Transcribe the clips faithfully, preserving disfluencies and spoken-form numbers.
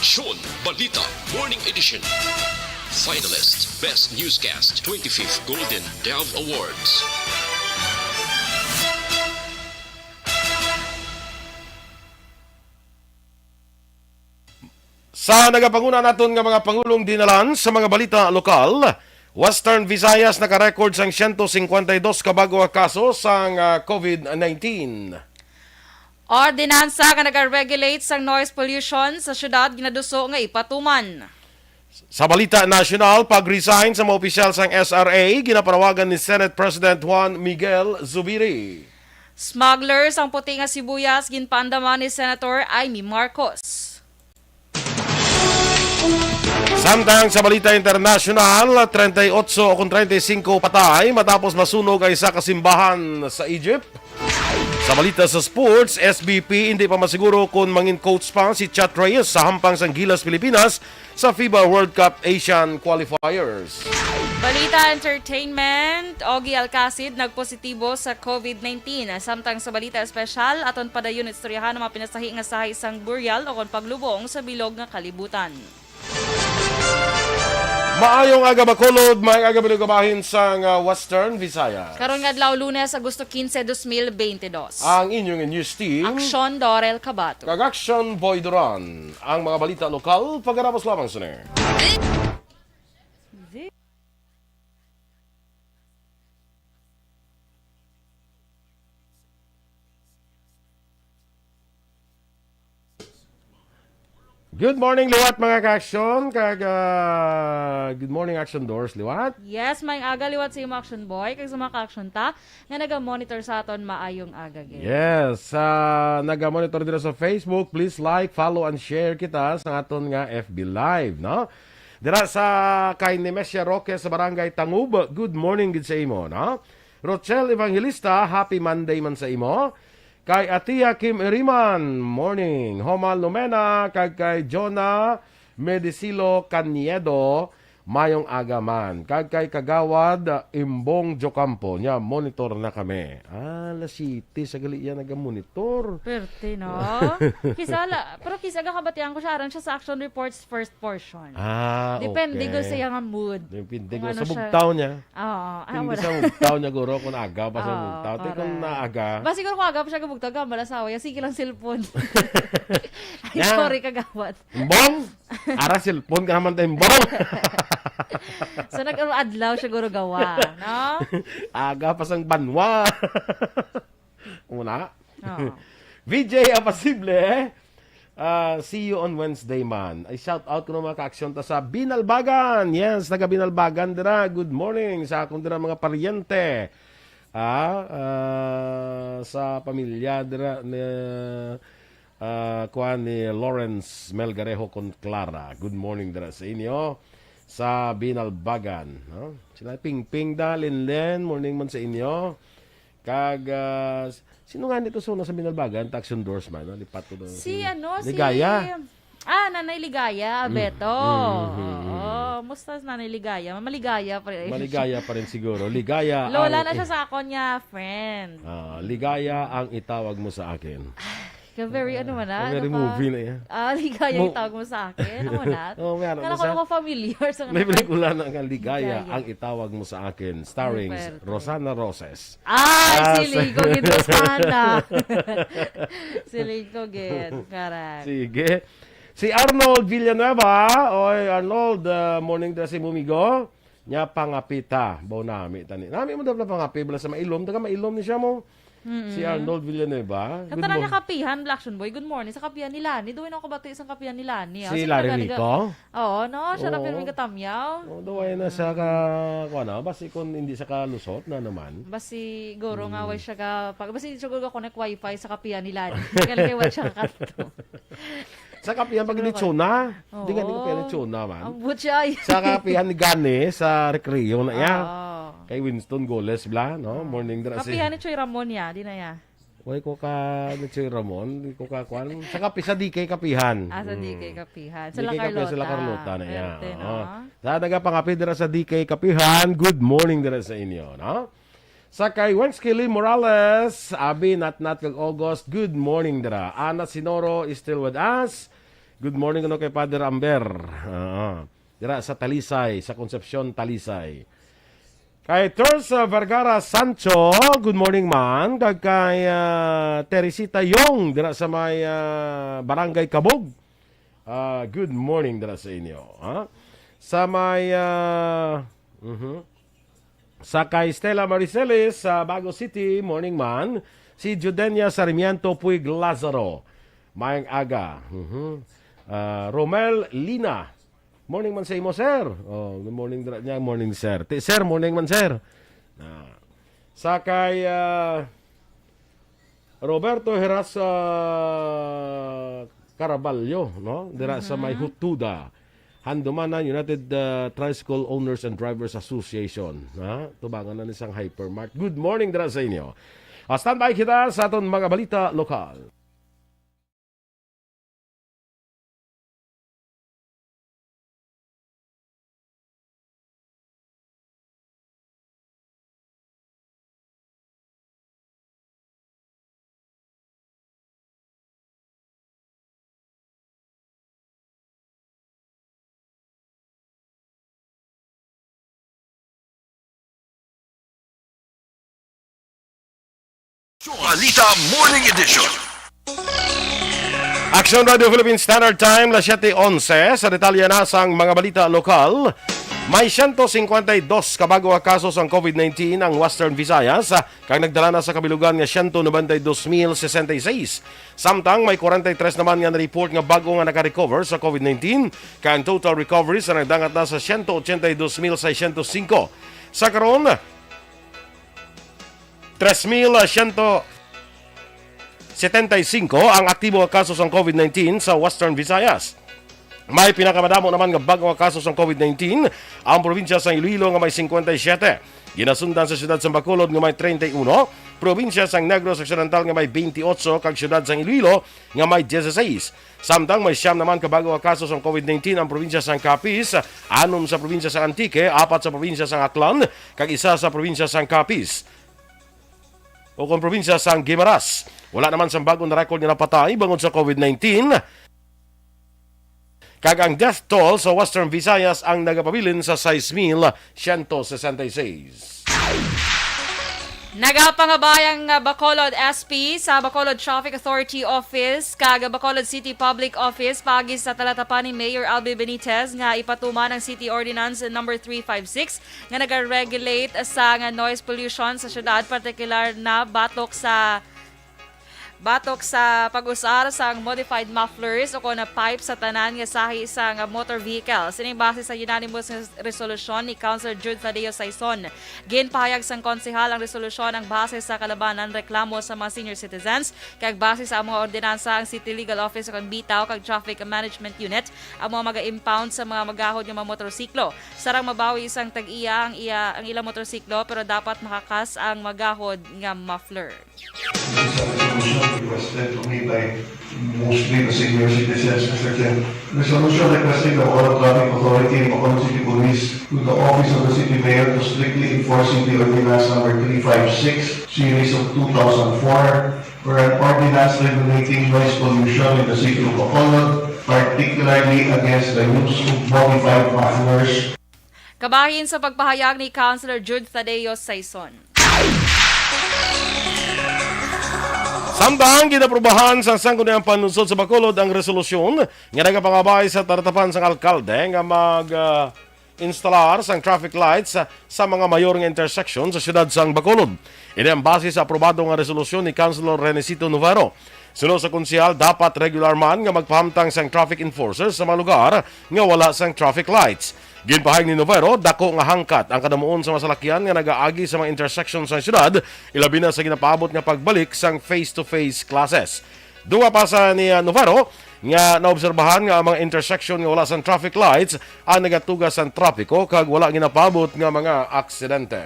Aksyon Balita Morning Edition. Finalist, Best Newscast, twenty-fifth Golden Dove Awards. Sa nagapanguna naton nga mga pangulong dinalan sa mga balita lokal, Western Visayas naka-record sang siyento singkwenta y dos ka bag-o nga kaso sang, ah, covid nineteen. Ordinansa nga nag-regulate sang noise pollution sa syudad ginaduso nga ipatuman. Sa balita nasyonal, pag-resign sa mga opisyal sang S R A, ginapanawagan ni Senate President Juan Miguel Zubiri. Smuggler sang puti nga sibuyas ginpaandaman ni Senator Imee Marcos. Samtang sa balita internasyonal, treinta y ocho o kon treinta y cinco patay matapos masunog ang isa ka simbahan sa Egypt. Sa balita sa sports, S B P hindi pa masiguro kon mangin coach pa si Chat Reyes sa hampang sang Gilas Pilipinas sa FIBA World Cup Asian Qualifiers. Balita entertainment, Ogie Alcacid nagpositibo sa covid nineteen. Samtang sa balita espesyal, aton padayon istoryahan ang mga pinasahi nga sahi sang burial o kon paglubong sa bilog nga kalibutan. Maayong aga, Bacolod. Maayong aga, mga kabahin sang, ah, Western Visayas. Karon nga adlaw, Lunes, Agosto quince, dos mil veinte dos. Ang inyong news team, Aksyon Dorel Cabato. Kag Aksyon Boy Duran. Ang mga balita lokal, pagkatapos lamang sini. Good morning, liwat, mga ka-aksyon. Kag, ah, good morning, Action Doors, liwat. Yes, maayong aga liwat sa imo, Action Boy, kag sa mga ka-aksyon ta nga naga-monitor sa aton, maayong aga gid. Yes, ah, naga-monitor dira sa Facebook, please like, follow, and share kita sa aton nga F B Live, no? Dira sa kay Nemesia Roque sa Barangay Tangub, good morning gid sa imo, no? Rochelle Evangelista, happy Monday man sa imo. Kay Atia Kim Iriman, morning. Homal Lumena, kag kay Jonah Medisilo Caniedo, mayong aga man. Kag kay Kagawad Imbong Jocampo, nya monitor na kami. Ah, alas siyete sa gali iya nagamonitor. Perte, no? Kisa la, pero kisa gakabatian ko siya, aran siya sa action reports first portion. Ah, Depende okay. Ko sa iya nga mood. Depende Kung ko ano sa siya. Bugtaw niya. Oo. Ah, Depende wala. Sa bugtaw niya, guro, kung aga pa sa Oo, bugtaw. Te, kung correct. Naaga. Ba, siguro kung aga pa siya gabugtaw, gambal asawa niya, sige lang cellphone. Ay, Yeah. Sorry, kagawad. Imbong? Ara, cellphone ka naman, te, Imbong. So, nag-adlaw siguro gawa, no? Aga pa sang banwa. Una. Oo. V J Apasible, ah, see you on Wednesday, man. Ay, shout out ko ng mga ka-aksyon ta sa Binalbagan. Yes, taga Binalbagan dira. Good morning sa akong dira mga paryente. Ah, ah, sa pamilya dira ni, ah, kuan ni Lawrence Melgarejo con Clara. Good morning dira sa inyo sa Binalbagan, no? Sila Pingping da, Linlen, morning man sa inyo. Kag, ah, sino nga nito sa una sa Binalbagan? Tax endorsement, no? Lipat ko doon. Si ano, si Ligaya. Ah, Nanay Ligaya, Mm. Beto. Mm, mm, mm. Oo, musta si Nanay Ligaya? Maligaya pa rin. Maligaya pa rin siguro. Ligaya Lola ang na siya sa akon niya, friend. Ah, ligaya ang itawag mo sa akin. Ka very ano man na, Ka very ano pa? Movie na yan. Ah, ligaya Mo- ang itawag mo sa akin. Ano na? Oh, may ano Kala na ko siya? Ako familiar sa May mga pelikula na nga Ligaya Ligaya. Ang itawag mo sa akin, starring Super. Rosana Roses. Ay, Ah, si sa- Ligo gid, Rosana. Si Ligo gid, correct. Sige. Si Arnold Villanueva. Oy, Arnold, ah, morning dira si Mumigo. Nya pangapita. Baw nami tani. Nami mo daw na pangapi, bala sa mailom. Taga mailom ni siya mo. Mm-mm. Si Arnold Villanueva. Good Katara na morning. Kapihan, Black Action Boy. Good morning. Sa kapihan ni Lani. Doon ako kabati sa kapihan ni Lani. Ah, Si sino Larry nagkanaga- Rico? Oo, no? Siya na Oh. Pinamigatamiyaw. Oh, daw ay na sa ka-, kuwan na, basi kung hindi sa kalusot na naman. Basi, guro nga, Mm. way siya ka, pag, basi, siguro ka connect wifi sa kapihan ni Lani. Kaya kay way siya ka-, Sa kapihan, pag Siguro lechona. Oo. Di nga, di kapihan lechona, man. Ang butya ay. Sa kapihan ni Gani, sa Recreo na iya. Oo. Kay Winston Goles, bla, no? Oo. Morning, dra, si Kapihan ni Choy Ramon, ya. Di na, ya. Way ko ka ni Choy Ramon, di ko ka kuan. Sa kapi-, sa D K Kapihan. Ah, sa Mm. D K Kapihan. Sa D K La Kapihan, sa La Carlota. Carlota na iya. Arte, no? Oo. Sa nagapangapi dira sa D K Kapihan, good morning dira sa inyo, no? Sa kay Wensky Lee Morales, abi, Natnat kag August, good morning dira. Ana Sinoro is still with us. Good morning kuno kay Father Amber. Ah, dira sa Talisay, sa Concepcion, Talisay. Kay Tersa Vergara Sancho, good morning man. Kag kay, ah, Teresita Yong, dira sa may, ah, Barangay Kabog. Ah, good morning dira sa inyo, ha? Sa may, ah, mhm. Sa kay Stella Mariceles sa Bago City, morning man. Si Judenia Sarmiento Puig Lazaro, maayong aga. Mhm. Ah, Romel Lina, morning man sa imo, sir. Oh, good morning dira niya, morning, sir. Ti, sir, morning man, sir. Ah. Sa kay, ah, Roberto Herasa Caraballo, no? Dira sa may Mhm. Hutuda. Handumanan United, ah, Tricycle Owners and Drivers Association, ha? Tubangan na ni sang Hypermart. Good morning dira sa inyo. Ah, standby kita sa aton mga balita lokal. Balita Morning Edition. Action Radio Philippine Standard Time, las siete onse. Sa detalye na sang mga balita lokal, may siyento singkwenta y dos ka bago nga kaso sang covid nineteen ang Western Visayas, kag nagdala na sa kabilugan nga siyento nobenta y dos mil sesenta y seis. Samtang may kwarenta y tres naman nga na-report nga bago nga naka-recover sa covid nineteen, kag ang total recovery sa nagdangat na sa siyento ochenta y dos mil seiscientos singko. Sa karon, tres mil siyento setenta y singko ang aktibo nga kaso sang covid nineteen sa Western Visayas. May pinakamadamo naman nga bag-o nga kaso sang covid nineteen ang probinsya sang Iloilo nga may singkwenta y siyete. Ginasundan sa siyudad sang Bacolod nga may treinta y uno, probinsya sang Negros Occidental nga may twenty-eight, kag siyudad sang Iloilo nga may dieciséis. Samtang may siyam naman ka bag-o nga kaso sang covid nineteen ang probinsya sang Capiz, anom sa probinsya sang Antique, apat sa probinsya sang Aklan, kag isa sa probinsya sang Capiz, o kon probinsya sang Guimaras. Wala naman sang bag-o na record nga napatay bangod sa covid nineteen. Kag ang death toll sa Western Visayas ang nagapabilin sa sais mil siyento sesenta y seis. Nagapangabay ang, uh, Bacolod S P sa Bacolod Traffic Authority Office kag Bacolod City Public Office paagi sa talatapan ni Mayor Albee Benitez nga ipatuman ang City Ordinance Number three five six nga nagaregulate sa nga noise pollution sa syudad, partikular na batok sa batok sa pag-usar sang modified mufflers o kon pipe sa tanan nga sahi sang motor vehicle. Sining base sa unanimous nga resolusyon ni Councilor Jude Thadeo Saison. Ginpahayag sang konsehal ang resolusyon ang base sa kalabanan reklamo sa mga senior citizens, kag base sa mga ordinansa ang City Legal Office o kon BTAO kag Traffic Management Unit ang mga maga-impound sa mga magahod nga mga motorsiklo. Sarang mabawi sang tag-iya ang iya, ang ilang motorsiklo, pero dapat makakas ang magahod nga muffler. This is a resolution requested to me by mostly the senior citizens, Mister Chair. Resolution requesting the Bacolod Traffic Authority and Bacolod City Police to the Office of the City Mayor to strictly enforce City Ordinance Number three five six, Series of two thousand four, or an ordinance regulating noise pollution in the city of Bacolod, particularly against the use of modified mufflers. Kabahin sa pagpahayag ni Councilor Jude Thadeo Saison. Samtang ginaprubahan sa Sangguniang Panlungsod sa Bacolod ang resolusyon nga nagapangabay sa talatapan sang alkalde nga mag, ah, instalar sang traffic lights sa, sa mga mayor nga intersection sa siyudad sang Bacolod. Ini ang base sa aprobado nga resolusyon ni Councilor Renesito Novero. Suno sa konsehal, dapat regular man nga magpahamtang sang traffic enforcers sa mga lugar nga wala sang traffic lights. Ginpahayag ni Novero, dako nga hangkat ang kadamuon sa mga salakyan nga nagaagi sa mga intersection sa siyudad, ilabi na sa ginapaabot nga pagbalik sang face-to-face classes. Dugang pa sa ni, ah, Novero nga naobserbahan nga ang mga intersection nga wala sang traffic lights ang nagatuga sang trapiko kag wala ginapaabot nga mga aksidente.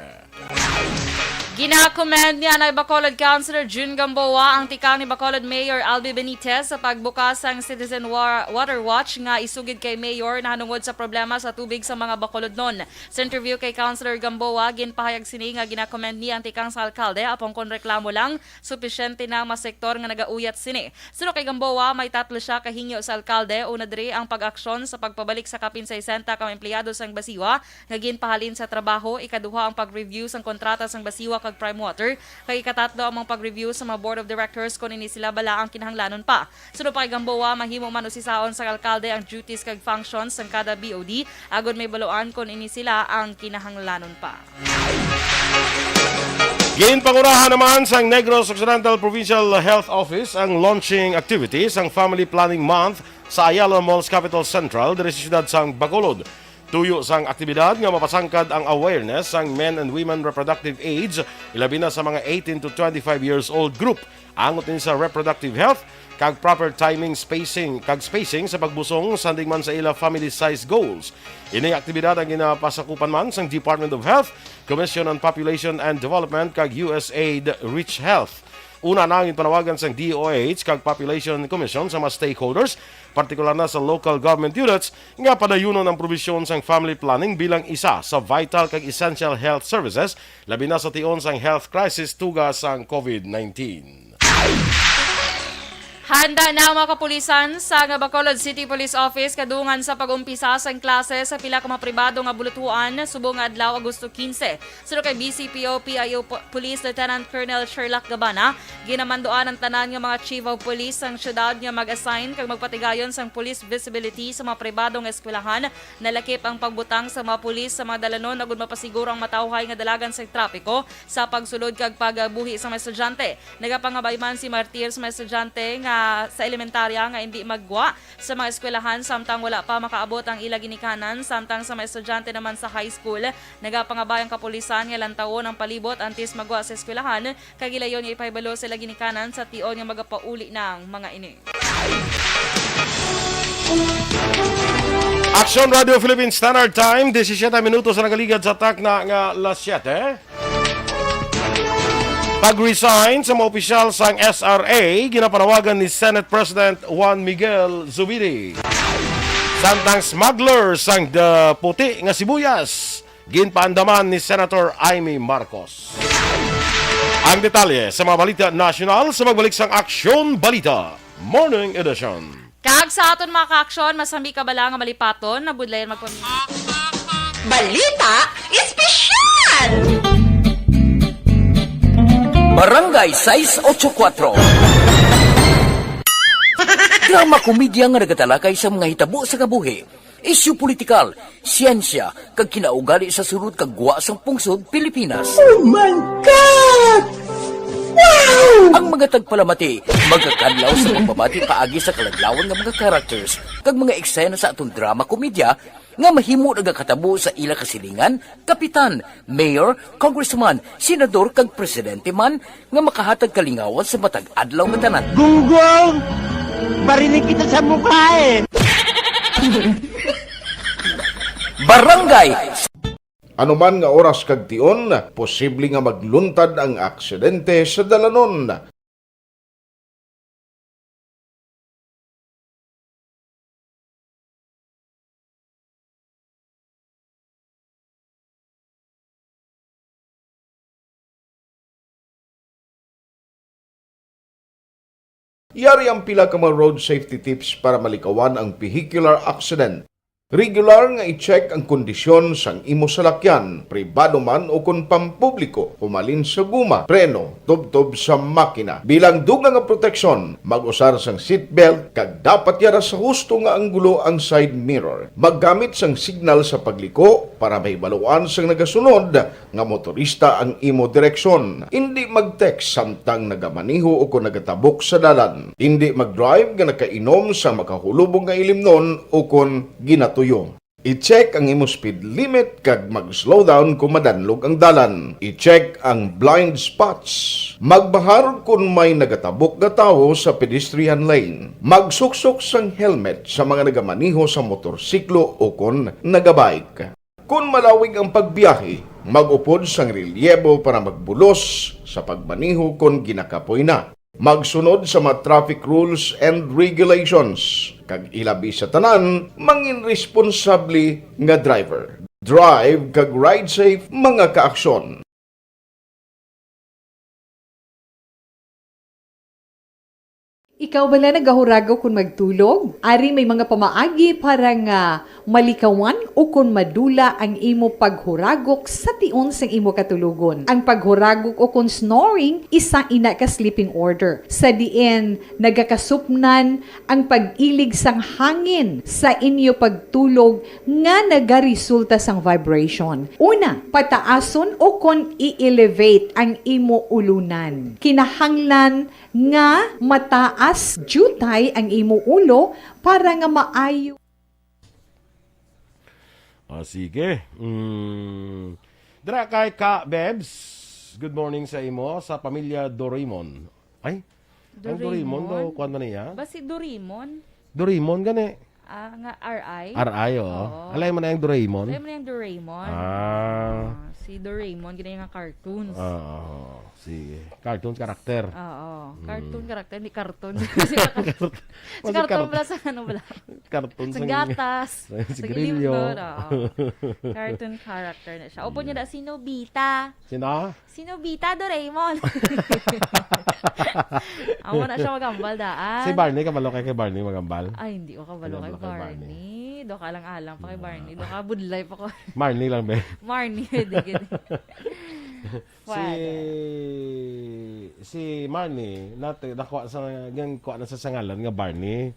Gina-commend ni Anay Bacolod Councilor Jun Gamboa ang tikang ni Bacolod Mayor Albi Benitez sa pagbukas sang Citizen Wa-, Water Watch nga isugid kay Mayor nahanungod sa problema sa tubig sa mga Bacolodnon. Sa interview kay Councilor Gamboa, ginpahayag sini nga gina-commend niya ang tikang sa alkalde, apang kon reklamo lang, supisyente na ang mga sektor nga nagauyat sini. Suno kay Gamboa, may tatlo siya ka hingyo sa alkalde. Una diri ang pag-aksyon sa pagpabalik sa kapin sesenta ka mga empleyado sang Basiwa nga ginpahalin sa trabaho, ikaduha ang pag-review sang kontrata sang Basiwa kag Prime Water, kag ikatatlo ang mga pag-review sa mga board of directors kon ini sila bala ang kinahanglanon pa. Suno pa kay Gamboa, mahimo man usisaon sang alkalde ang duties kag functions sang kada B O D agod mahibaluan kon ini sila ang kinahanglanon pa. Ginpangunahan naman sang Negros Occidental Provincial Health Office ang launching activity sang Family Planning Month sa Ayala Malls Capital Central diri sa siyudad sang Bacolod. Tuyo sang aktibidad nga mapasangkad ang awareness sang men and women reproductive age, ilabi na sa mga eighteen to twenty-five years old group. Angot ini sa reproductive health kag proper timing, spacing, kag spacing sa pagbusong, sanding man sa ila family size goals. Ining aktibidad ang ginapasakupan man sang Department of Health, Commission on Population and Development, kag U S A I D Reach Health. Una na ang ginpanawagan sang D O H kag Population Commission sa mga stakeholders, partikular na sa local government units, nga padayunon ang probisyon sang family planning bilang isa sa vital kag essential health services, labi na sa tion sang health crisis tuga sang COVID nineteen. Handa na ang mga kapulisan sa nga Bacolod City Police Office kadungan sa pag-umpisa sang klase sa pila ka mga pribado nga bulutuan subong nga adlaw, Agosto quince. Suno kay B C P O P I O Po-, Police Lieutenant Colonel Sherlock Gabana, ginamanduan ang tanan nga mga chief of police sang syudad nga mag-assign kag magpatigayon sang police visibility sa mga pribado nga eskwelahan. Nalakip ang pagbutang sa mga pulis sa mga dalanon agud mapasiguro ang matawhay nga dalagan sa trapiko sa pagsulod kag pagbuhi sa mga estudyante. Nagapangabay man si Martir sa mga estudyante nga sa elementarya nga indi maggwa sa mga eskwelahan samtang wala pa makaabot ang ila ginikanan, samtang sa mga estudyante naman sa high school, nagapangabay ang kapulisan nga lantawon ang palibot antes maggwa sa eskwelahan, kag gilayon nga ipahibalo sa ila ginikanan sa tion nga magapauli na ang mga ini. Aksyon Radio Philippine Standard Time, disisiete minutos ang nagaligad sa takna nga las siete. Pag-resign sa mga opisyal sang S R A, ginapanawagan ni Senate President Juan Miguel Zubiri. Samtang smuggler sang da-, puti nga sibuyas, ginpaandaman ni Senator Imee Marcos. Ang detalye sa mga balita nasyonal sa magbalik sang Aksyon Balita Morning Edition. Kag sa aton mga kaaksyon, masami ka bala nga malipaton, nabudlayan magpamilya. Balita Espesyal! Barangay sais ocho kuatro. Drama komedya nga nagatalakay sa mga hitabo sa kabuhi, isyu politikal, siyensya, kag kinaugali sa sulod kag gwa sang pungsod Pilipinas. Oh my God! Wow! Ang mga tagpalamati magakadlaw sa pagbabati paagi sa kaladlawan nga mga characters kag mga eksena sa aton drama komedya nga mahimo nagakatabo sa ila kasilingan, kapitan, mayor, congressman, senador, kag presidente man nga makahatag kalingawan sa matag adlaw nga tanan. Gunggong! Barinig kita sa mukha eh! Barangay. Ano man nga oras kag tion, posible nga magluntad ang aksidente sa dalanon. Yari ang pila ka mga road safety tips para malikawan ang vehicular accident. Regular nga i-check ang kondisyon sang imo salakyan, pribado man o kon pampubliko, humalin sa guma, preno, tubtob sa makina. Bilang dugang nga proteksyon, mag-usar sang seatbelt kag dapat yara sa husto nga anggulo ang side mirror. Maggamit sang signal sa pagliko para mahibaluan sang nagasunod nga motorista ang imo direksyon. Indi mag-text samtang nagamaneho o kon nagatabok sa dalan. Indi mag-drive nga nakainom sa makahulubong nga ilimnon o kon ginatuyo. I-check ang imo speed limit kag mag-slow down kon madanlog ang dalan. I-check ang blind spots. Magbahar kon may nagatabok nga tawo sa pedestrian lane. Magsuksok sang helmet sa mga nagamaneho sa motorsiklo o kon nagabike. Kon malawig ang pagbiyahe, Mag-upod sang relyebo para magbulos sa pagmaneho kon ginakapoy na. Magsunod sa mga traffic rules and regulations, kag ilabi sa tanan, mangin responsable nga driver. Drive kag ride safe, mga kaaksyon. Ikaw bala nagahuragok kon magtulog? Ari may mga pamaagi para nga malikawan o kon madula ang imo paghuragok sa tion sang imo katulogon. Ang paghuragok o kon snoring, isa ina ka sleeping order, sa diin nagakasupnan ang pag-ilig sang hangin sa inyo pagtulog nga nagaresulta sang vibration. Una, pataason o kon i-elevate ang imo ulunan. Kinahanglan nga mataas diutay ang imo ulo para nga maayo. Ah, sige. Mm. Dra kay ka, Bebs. Good morning sa imo, sa pamilya Doraemon. Ay, ang Doraemon daw, kuwan man niya? Ba si Doraemon? Doraemon gani. Ah, nga R I? R I, oo. Oo. Alay mo na yung Doraemon? Alay mo na yung Doraemon. Ah. Ah, si Doraemon, gina nga cartoons. Oo. Sige. Cartoons character. Oo. Mm. Cartoon character, hindi cartoon. Kasi cartoon. Si cartoon pala sa ano pala? Cartoon sa gatas. Sa sigarilyo. Sa gilibdon, oo. Cartoon character na siya. Opo niya na, si Nobita. Sino? Si Nobita Doraemon. Amo na siya magambal daan. Si Barney, kabalo kay kay Barney magambal? Ay, hindi ko kabalo kay Barney. Do ka lang alang pa kay Barney. Do ka budlay pa ko. Marney lang, be. Marney, di gid. Si si Marney, nati, nakuha sa, yung kuha na sa sangalan nga Barney.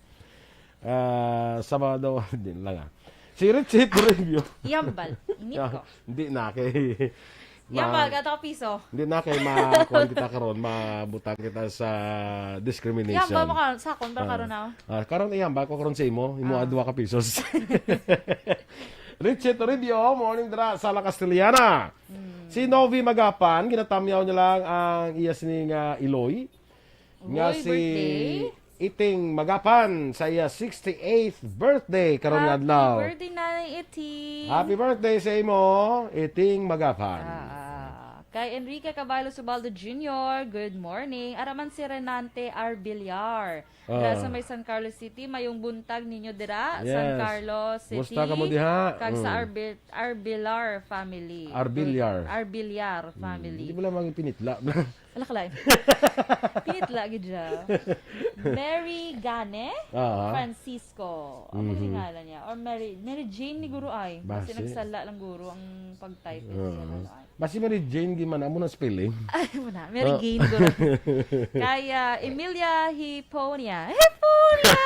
Ah, Sabado, din lang ah. Si Richie Toribio. Yambal, init ko. Hindi na kay Yambal, gata ka piso. Hindi na kay ma kuan kita karon, mabutang kita sa discrimination. Yambal mo karon sa akon, ba karon na? Ah, karon iyambal ko karon sa imo, imo ah. Duha ka pisos. Richie Toribio, morning dra sa La Castellana. Mm. Si Novi Magapan, ginatamyaw niya lang ang iya sini nga iloy. Nga Uy, si birthday? Iting Magapan sa iya sixty-eighth birthday karon nga adlaw. Happy birthday, Nanay Iting! Happy birthday sa imo, Iting Magapan. Ah, ah. Kay Enrique Caballo Subaldo Junior, good morning. Araman si Renante Arbillar. Ah. Dira sa may San Carlos City, mayong buntag ninyo dira, yes. San Carlos City. Musta ka mo diha? Kag mm. Sa Arbil Arbillar family. Arbillar. Arbillar mm. Family. Hindi mo lang maging pinitla. Ala ka lain. Pinit lagi dya. Mary Gane Aha. Francisco. Amo Mhm. Ang ngalan niya. Or Mary, Mary Jane ni Guru ay. Basi Basi. Nagsala lang Guru ang pag-type. Aha. Ano ay. Basi Mary Jane, di man amo na spelling. Ay, mo na. Mary Ah. Jane Guru. Kaya Emilia Hiponia. Hiponia!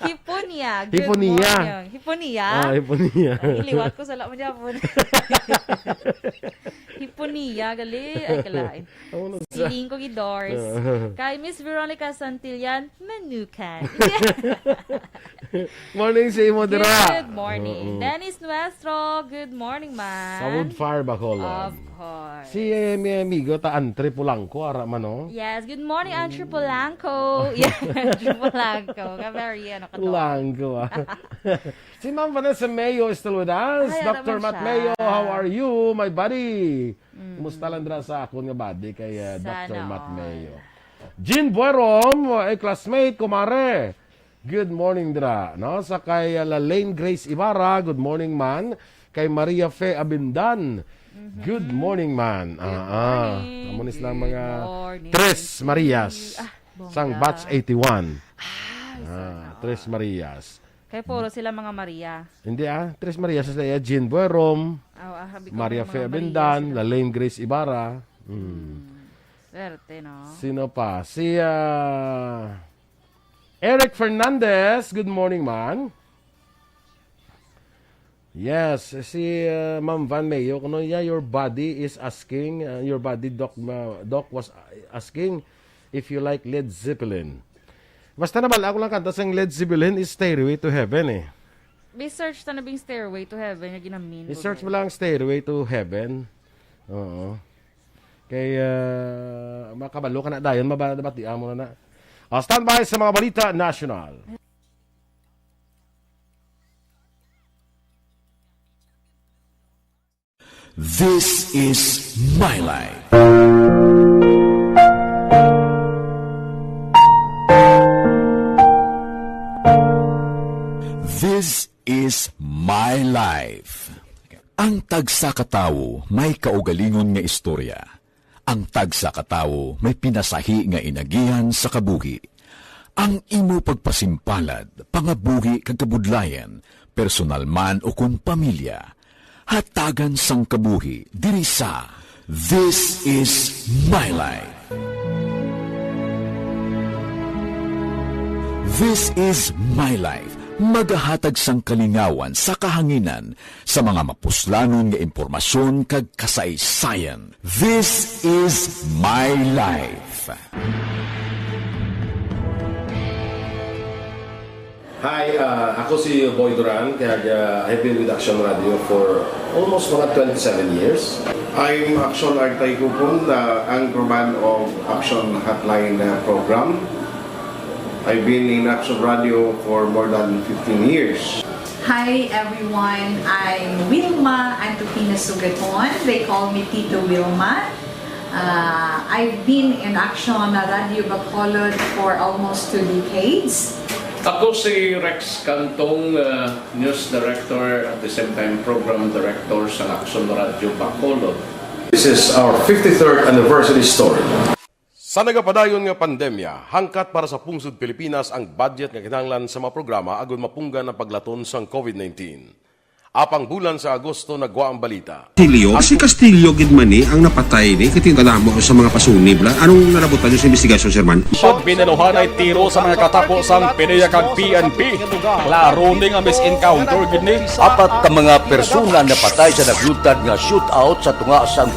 Hiponia. Good Hiponia. Morning. Hiponia? Ah, Hiponia. Ay, liwat ko sa lamang niya po. Hiponia, gali. Ay, kalain. Siling ko gidors. Kay Miss Veronica Santillan, manukan. Morning sa imo, dira. Good morning. Oo. Dennis Nuestro, good morning, man. Sa Woodfire, Bacolod. Of course. Si eh, mi amigo ta Antre Polanco, ara man, no? Yes, good morning, Antre Polanco. Yeah, Antre Polanco. Ka very, ano ka to? Polanco, ah. Si Ma'am Vanessa Mayo is still with us. Hi, Doctor Matt Mayo, how are you, my buddy? Mm. Kumusta lang dira sa akon nga buddy kay uh, Doctor Matt Mayo? Jean Buerom, a classmate, kumare. Good morning dira, no? Sa kay uh, Lalaine Grace Ibarra, good morning man. Kay Maria Fe Abindan, mm-hmm. Good morning man. Good ah, ah. Morning. Amo ni silang mga Tres Marias. Ah, sang batch eighty-one. Ah, ah, Tres Marias. Kay puro sila mga Maria. Hindi ah, Tres Maria sa iya, Jean Buerom, oh, ah, Maria Fe Abendan, Lalaine Grace Ibarra. Mm. Swerte, no? Sino pa? Si uh, Eric Fernandez, good morning, man. Yes, si uh, Ma'am Van Mayo, kuno niya, your body is asking, uh, your body, Doc, uh, Doc was asking if you like Led Zeppelin. Basta na bala, ako lang kanta sang Led Zeppelin is Stairway to Heaven eh. Research ta na bing Stairway to Heaven nga ginamin. Research mo lang Stairway to Heaven. Oo. Kay uh, makabalo ka na dayon, mabati mo na na. Uh, standby sa mga balita national. This is my life. This is my life. Ang tagsa ka tawo may kaugalingon nga istorya. Ang tagsa ka tawo may pinasahi nga inagihan sa kabuhi. Ang imo pagpasimpalad, pangabuhi kag kabudlayan, personal man o kon pamilya, hatagan sang kabuhi diri sa This Is My Life. This Is My Life, magahatag sang kalingawan sa kahanginan sa mga mapuslanon nga impormasyon kag kasaysayan. This Is My Life. Hi, ah, ako si Boy Duran, kag, ah, I've been with Action Radio for almost mga twenty-seven years. I'm Action Artay Kupon, the anchorman of Action Hotline, uh, program. I've been in Action Radio for more than fifteen years. Hi everyone, I'm Wilma Antupina Sugaton. They call me Tito Wilma. Uh, I've been in Action Radio Bacolod for almost two decades. Ako si Rex Cantong, uh, news director, at the same time program director sa Action Radio Bacolod. This is our fifty-third anniversary story. Sa nagapadayon nga pandemya, hangkat para sa pungsod Pilipinas ang budget nga kinahanglan sa mga programa agud mapunggan ang paglaton sang covid nineteen. Apang bulan sa Agosto nagwa ang balita. Castillo? Ang Si Castillo gid man ni ang napatay ni, kay kadamo sa mga pasunib la. Anong nalabutan niyo sa investigasyon, Sir Man? Pag binaluhanay tiro sa mga katapo sang PDEA kag P N P. Klaro ni nga misencounter gid ni. Apat ka mga persona napatay sa naglutad nga shootout sa tunga sang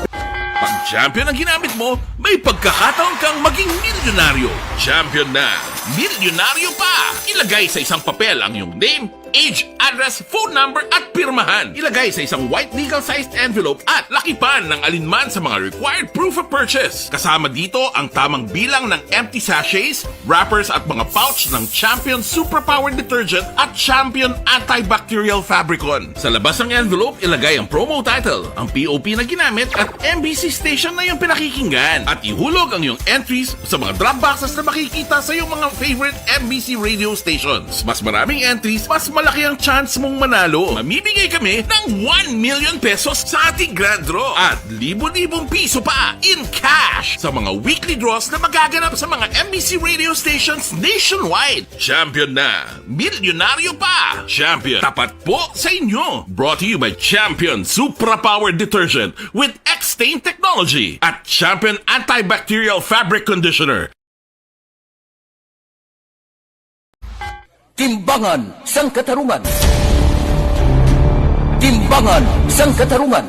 Pag champion ang ginamit mo, may pagkakataon kang maging milyonaryo. Champion na, milyonaryo pa! Ilagay sa isang papel ang iyong name, age, address, phone number, at pirmahan. Ilagay sa isang white legal-sized envelope at lakipan ng alinman sa mga required proof of purchase. Kasama dito ang tamang bilang ng empty sachets, wrappers, at mga pouch ng Champion Superpower Detergent at Champion Antibacterial Fabricon. Sa labas ng envelope, ilagay ang promo title, ang P O P na ginamit, at M B C station na iyong pinakikinggan. At ihulog ang iyong entries sa mga drop boxes na makikita sa iyong mga favorite M B C radio stations. Mas maraming entries, mas malaki ang chance mong manalo. Mamimigay kami ng one million pesos sa ating grand draw at libo-libong piso pa in cash sa mga weekly draws na magaganap sa mga M B C radio stations nationwide. Champion na! Milyonaryo pa! Champion, tapat po sa inyo! Brought to you by Champion Supra Power Detergent with X-Stain Technology at Champion Antibacterial Fabric Conditioner. Timbangan sang Katarungan. Timbangan sang Katarungan.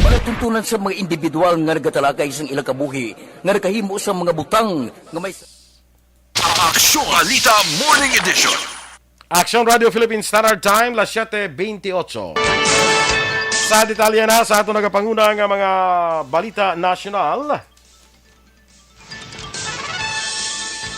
Palatuntunan sa mga individual nga nagatalakay sang ilang kabuhi nga nakahimo sang mga butang nga may Aksyon Balita Morning Edition. Action Radio Philippine Standard Time, las siete veintiocho. Sa detalye na sa ato nagapanguna nga mga balita nasyonal.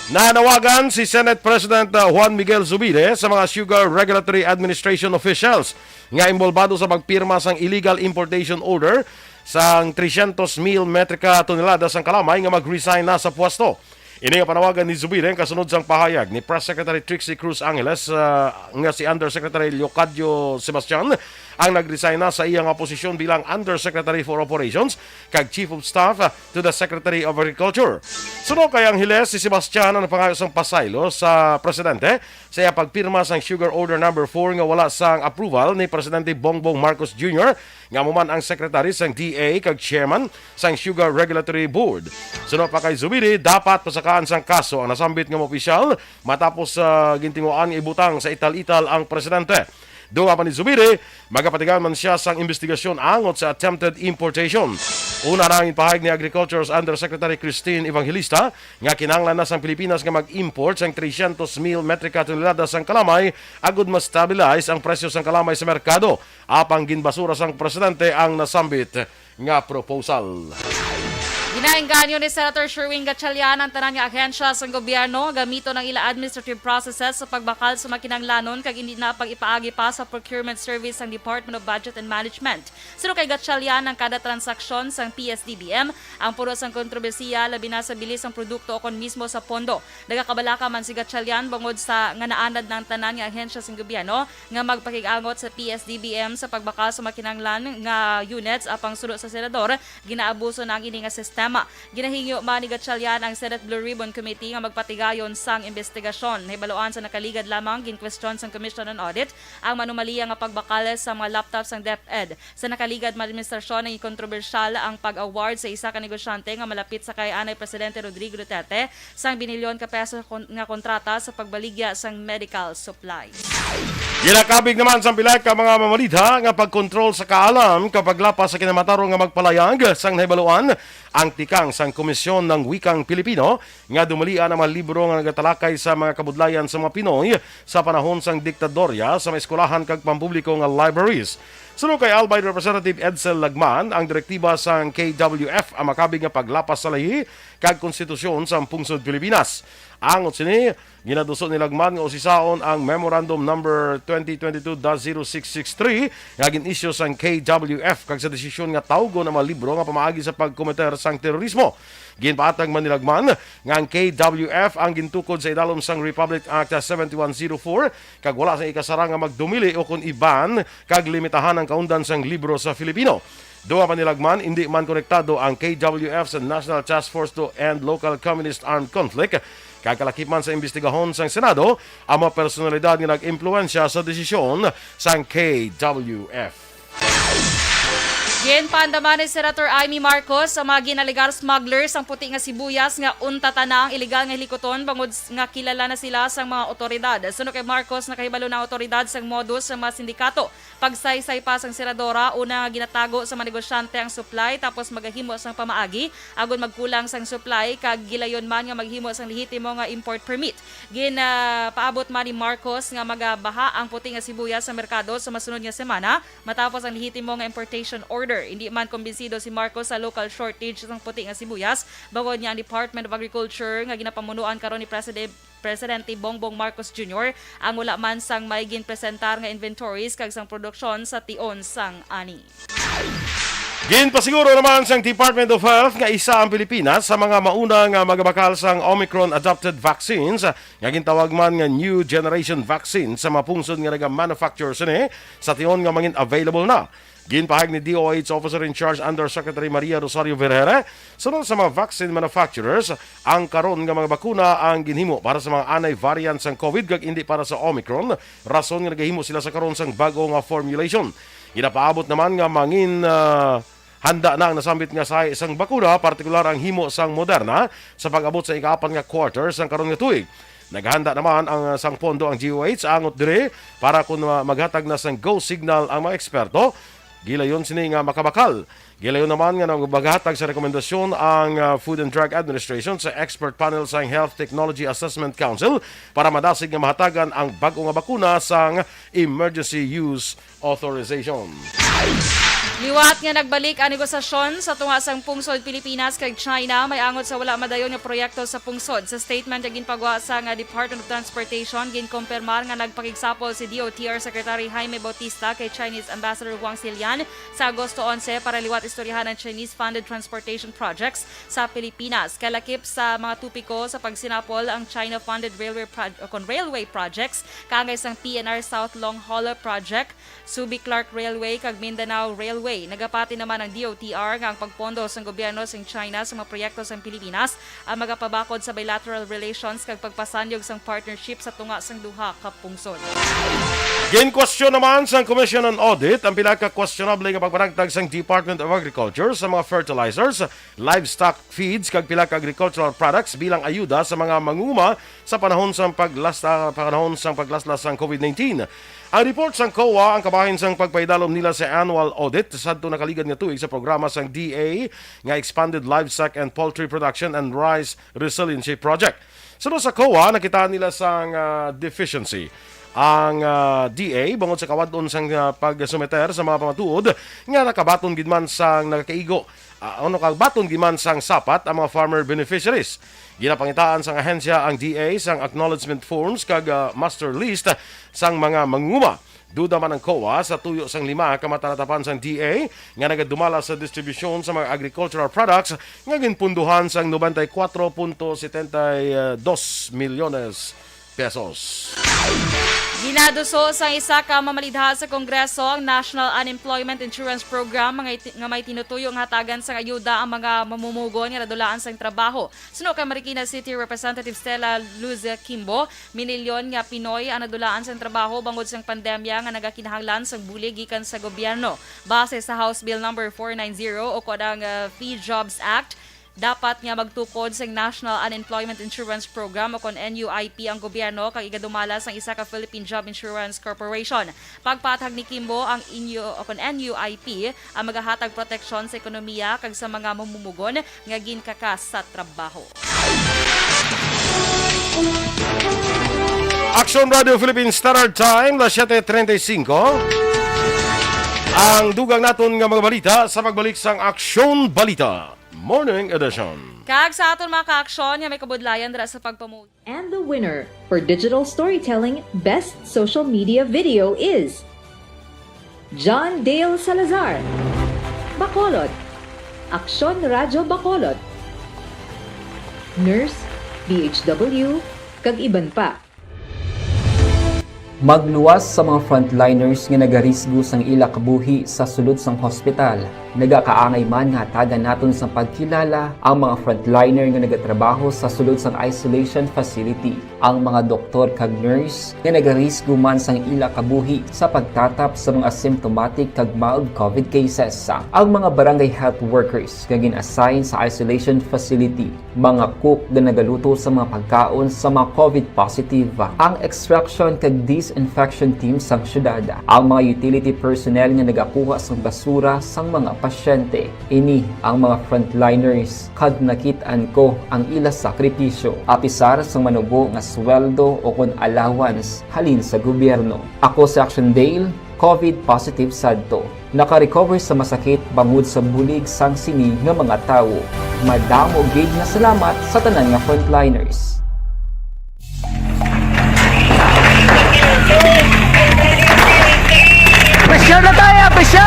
Nanawagan si Senate President, uh, Juan Miguel Zubiri sa mga Sugar Regulatory Administration officials nga inbolbado sa pagpirma sang illegal importation order sang trescientos mil metrika tonelada sang kalamay nga mag-resign na sa pwesto. Ini nga panawagan ni Zubiri ang kasunod sang pahayag ni Press Secretary Trixie Cruz Angeles, ah, nga si Undersecretary Leocadio Sebastian ang nag-resign na sa iya nga posisyon bilang Undersecretary for Operations kag Chief of Staff, ah, to the Secretary of Agriculture. Suno kay Angeles, si Sebastian ang napangayo sang pasaylo sa presidente sa iya pagpirma sang Sugar Order Number Four nga wala sang approval ni Presidente Bongbong Marcos Junior, nga amo man ang secretary sang D A kag chairman sang Sugar Regulatory Board. Suno pa kay Zubiri, dapat pasakaan sang kaso ang nasambit nga mga opisyal matapos sa gintinguhaan nga ibutang sa ital-ital ang presidente. Dugang pa ni Zubiri, magapatigayon man sia sang imbestigasyon angot sa attempted importation. Una na ang ginpahayag ni Agriculture's Undersecretary Christine Evangelista nga kinahanglan na sang Pilipinas nga mag-import sang trescientos mil metrika tonelada sang kalamay agud ma-stabilize ang presyo sang kalamay sa merkado. Apang ginbasura sang presidente ang nasambit nga proposal. Naengganyo ni Senator Sherwin Gatchalian ang tanan nga ahensya sang gobyerno gamiton ang ila administrative processes sa pagbakal sa mga kinahanglanon kag indi na pag-ipaagi pa sa procurement service sang Department of Budget and Management. Suno kay Gatchalian, ang kada transaksyon sang P S D B M ang puno sang kontrobersiya, labi na sa bili sang produkto ukon mismo sa pondo. Nagakabalaka man si Gatchalian bangod sa nga naanad na ang tanan nga ahensya sang gobyerno nga magpakig-angot sa P S D B M sa pagbakal sa mga kinahanglan nga units, apang suno sa senador, ginaabuso na ang ini nga sistema. Ginahingyo man ni Gatchalian ang Senate Blue Ribbon Committee nga magpatigayon sang investigasyon. Nahibaluan sa nakaligad lamang, ginkwestiyon sang Commission on Audit ang manumaliya nga pagbakal sa mga laptop sang DepEd. Sa nakaligad nga administrasyon, naging kontrobersyal ang pag-award sa isa ka negosyante nga malapit sa kay anay Presidente Rodrigo Duterte sang binilyon ka peso kon-, nga kontrata sa pagbaligya sang medical supplies. Ginakabig naman sang pila ka mga mamalita nga pagkontrol sa kaalam kag paglapas sa kinamatarong nga magpalayag sang nahibaluan ang tikang sang Komisyon ng Wikang Pilipino nga dumalian ang mga libro nga nagatalakay sa mga kabudlayan sa mga Pinoy sa panahon sang diktadorya sa mga eskwelahan kag pampubliko nga libraries. Suno kay Albay Representative Edsel Lagman, ang direktiba sang K W F ang makabig nga paglapas sa lahi kag konstitusyon sa pungsod Pilipinas. Angot sini, ginaduso ni Lagman nga usisaon ang Memorandum Number twenty twenty-two dash zero six six three nga gin-issue sang K W F kag sa desisyon nga tawgon ang mga libro nga pamaagi sa pagkometer sang terorismo. Ginpaatag man ni Lagman nga ang K W F ang gintukod sa idalom sang Republic Act seventy-one zero four kag wala sang ikasarang nga magdumili o kon iban kag limitahan ang kaundan sang libro sa Filipino. Dugang pa ni Lagman, indi man konektado ang K W F sa National Task Force to End Local Communist Armed Conflict, kag kalakip man sa imbestigahon sang Senado ang mga personalidad nga nag-impluwensya sa desisyon sang K W F. Ginpaandam man ni Senator Imee Marcos ang mga ginalegar smuggler sang puti nga sibuyas nga untatan na ang iligal nga hilikuton bangod s-, nga kilala na sila sang mga otoridad. Suno kay Marcos, nakahibalo na ang otoridad sang modus sang mga sindikato. Pagsaysay pa sang senadora, una nga ginatago sa mga negosyante ang supply, tapos magahimo sang pamaagi agod magkulang sang supply, kag gilayon man nga maghimo sang lehitimo nga import permit. Gin, ah, paabot man ni Marcos nga magabaha ang puti nga sibuyas sa merkado sa masunod nga semana matapos ang lehitimo nga importation order. Hindi man kumbinsido si Marcos sa local shortage sang puti nga sibuyas, bangod niya ang Department of Agriculture nga ginapamunuan karon ni President Presidente Bongbong Marcos Junior ang wala man sang may ginpresentar nga inventories kag sang produksyon sa tion sang ani. Ginpasiguro naman sang Department of Health nga isa ang Pilipinas sa mga mauna nga magabakal sang Omicron adapted vaccines nga gintawag man nga new generation vaccine sa mga pungsod nga naga-manufacture sini sa tion nga mangin available na. Ginpahayag ni D O H Officer in Charge Undersecretary Maria Rosario Vergere, sunod sa mga vaccine manufacturers, ang karon nga mga bakuna ang ginhimo para sa mga anay variant sang COVID kag indi para sa Omicron, rason nga nagahimo sila sa karon sang bag-o nga formulation. Ginapaabot naman nga mangin, ah, handa na ang nasambit nga sahi sang bakuna, partikular ang himo sang Moderna, sa pag-abot sa ikaapat nga quarter sang karon nga tuig. Naghanda naman ang, ah, sang pondo ang D O H angot diri para kun ma-, maghatag na sang go signal ang mga eksperto. Gilayon sini nga makabakal. Gilayon naman nga maghatag sa rekomendasyon ang, ah, Food and Drug Administration sa expert panel sang Health Technology Assessment Council para madasig nga mahatagan ang bag-o nga bakuna sang emergency use authorization. Liwat nga nagbalik ang negosasyon sa tunga sang pungsod Pilipinas kag China, may angot sa wala madayon nga proyekto sa pungsod. Sa statement nga ginpagwa sa nga Department of Transportation, ginkumpirmar nga nagpakigsapol si D O T R Secretary Jaime Bautista kay Chinese Ambassador Wang Zhilian sa Agosto onse para liwat istoryahan ang Chinese-funded transportation projects sa Pilipinas. Kalakip sa mga topiko sa pagsinapol ang China-funded railway proj-, o kon railway projects, kaangay sang P N R South Long Haul Project, Subic Clark Railway, kag Mindanao Railway. Nagapati naman ang D O T R nga ang pagpondo sang gobyerno sang China sa mga proyekto sang Pilipinas ang magapabakod sa bilateral relations kag pagpasanyog sang partnership sa tunga sang duha ka pungsod. Ginkwestiyon naman sang Commission on Audit ang pila ka questionable nga pagpanagtag sang Department of Agriculture sa mga fertilizers, livestock feeds kag pila ka agricultural products bilang ayuda sa mga manguma sa panahon sang paglasta-, panahon sang paglaslas sang COVID nineteen. Ang report sang COA ang kabahin sang pagpaidalom nila sa annual audit sadto nakaligad nga tuig sa programa sang D A nga Expanded Livestock and Poultry Production and Rice Resiliency Project. Suno sa COA, nakita nila sang, ah, deficiency ang, ah, D A bangod sa kawad-on sang, ah, pagsumeter sa mga pamatuod nga nakabaton gid man sang nagakaigo, ah, ano, kabaton gid man sang sapat ang mga farmer beneficiaries. Ginapangitaan sang ahensya ang D A sang acknowledgement forms kag, ah, master list sang mga mangunguma. Duda man ang COA sa tuyo sang lima ka matalatapan sang D A nga nagadumala sa distribusyon sa mga agricultural products nga ginpunduhan sang noventa y cuatro punto setenta y dos milyones pesos. Ginaduso sang isa ka mamalidha sa Kongreso ang National Unemployment Insurance Program, nga iti-, nga may tinutuyo nga hatagan sang ayuda ang mga mamumugon nga nadulaan sang trabaho. Suno kay Marikina City Representative Stella Luz Kimbo, minilyon nga Pinoy ang nadulaan sang trabaho bangod sang pandemya nga nagakinahanglan sang bulig gikan sa gobyerno. Base sa House Bill Number four nine zero o kon ang, ah, Free Jobs Act, dapat nga magtukod sang National Unemployment Insurance Program o kon N U I P ang gobyerno kag igadumala sang isa ka Philippine Job Insurance Corporation. Pagpaathag ni Kimbo, ang inyo o kon N U I P ang magahatag proteksyon sa ekonomiya kag sa mga mamumugon nga ginkakas sa trabaho. Aksyon Radio Philippine Standard Time, las siete treinta y cinco. Ang dugang naton nga mga balita sa pagbalik sang Aksyon Balita Morning Edition. Kag sa aton mga kaaksyon nga may kabudlayan dira sa pagpamu- And the winner for digital storytelling best social media video is John Dale Salazar, Bacolod, Aksyon Radyo Bacolod, Nurse, D H W, kag iban pa. Magluwas sa mga frontliners nga nagarisgo sang ila kabuhi sa sulod sang hospital. Nagakaangay man nga hatagan naton sang pagkilala ang mga frontliner nga nagatrabaho sa sulod sang isolation facility, ang mga doktor kag nurse nga nagarisgo man sang ila kabuhi sa pagtatap sa mga symptomatic kag mild COVID cases, ang mga barangay health workers nga gin-assign sa isolation facility, mga cook nga nagaluto sa mga pagkaon sa mga COVID positive, ang extraction kag disinfection team sang syudad, ang mga utility personnel nga nagakuha sang basura sang mga pasyente. Ini ang mga frontliners, kag nakit-an ko ang ila sakripisyo, apisar sang manubo nga sweldo o kon allowance halin sa gobyerno. Ako si Action Dale, COVID positive sadto. Naka-recover sa masakit bangod sa bulig sang sini nga mga tawo. Madamo gid nga salamat sa tanan nga frontliners. Pressure na tayo, pressure!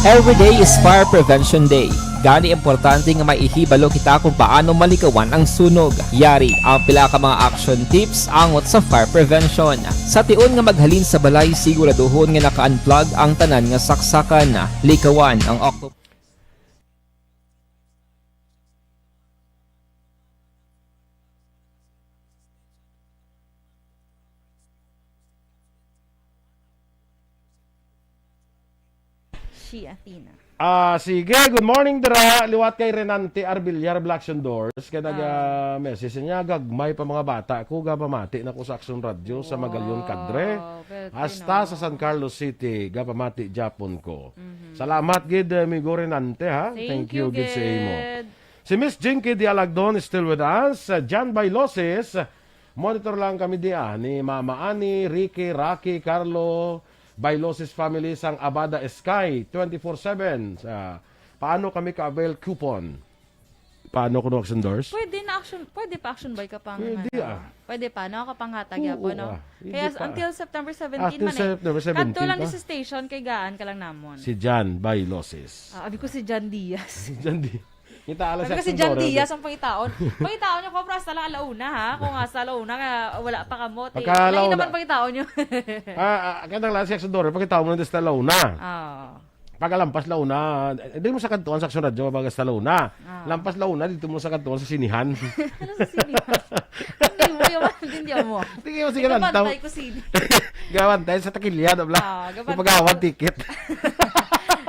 Every day is Fire Prevention Day. Gani, importante nga may ihibalo kita kung paano malikawan ang sunog. Yari ang pila ka mga action tips angot sa fire prevention. Sa tion nga maghalin sa balay, siguraduhon nga naka-unplug ang tanan nga saksakan. Likawan ang octo- She Athena. Ah, sige, good morning dira. Liwat kay Renante Arbillar, Black Action Doors, kay naga-message niya, "Gagmay pa mga bata ko, gapamati na ko sa Action Radio sa Magalion Cadre. Wow, pwerte, hasta no? Sa San Carlos City, gapamati gyapon ko." Mhm. Salamat gid, eh, amigo Renante, ha? Thank Thank you you gid sa imo. Gid. Si Miss Jinky Dialagdon is still with us. Uh, Jan Bailosis, monitor lang kami dia ni Mama Ani, Ricky, Rocky, Carlo, Bailosis family sang Abada Sky, twenty-four seven. Sa, paano kami ka-avail coupon? Paano ko nag-endorse? Pwede na action, pwede pa action buy ka pang, Pwede, ano, ah. Pwede pa, no? Kapanghatag Oo, yapon, no? ah. Hindi Kaya pa. Until September seventeen Until man, eh. September seventeen Kadto lang pa. Ni sa station, kay gaan ka lang namon. Si Jan Bailosis. Ah, abi ko si Jan Diaz. Si Jan Diaz. Kita ala Sabi sa ko si Jan Action Doors. Diaz ang pangitaon. Pangitaon niyo ko, pero hasta lang alauna, ha? Kung hasta alauna nga wala pa kamo, te. Pagka Lain alauna. Naman pangitaon niyo. Ah, ah, kaya lang si Action Doors, pangitaon mo na hasta alauna. Ah. Pag alampas alauna, eh, di mo sa kadtuan sa Action Radio, pag hasta alauna. Ah. Lampas alauna, dito mo sa kadtuan sa sinihan. Ano sa sinihan? Hindi mo yun, hindi mo. Hindi mo sige lang, Ikabantay taw- ko sini. Gabantay sa takilya, no, bla? Ah, gabantay. Yung pag-awag ticket.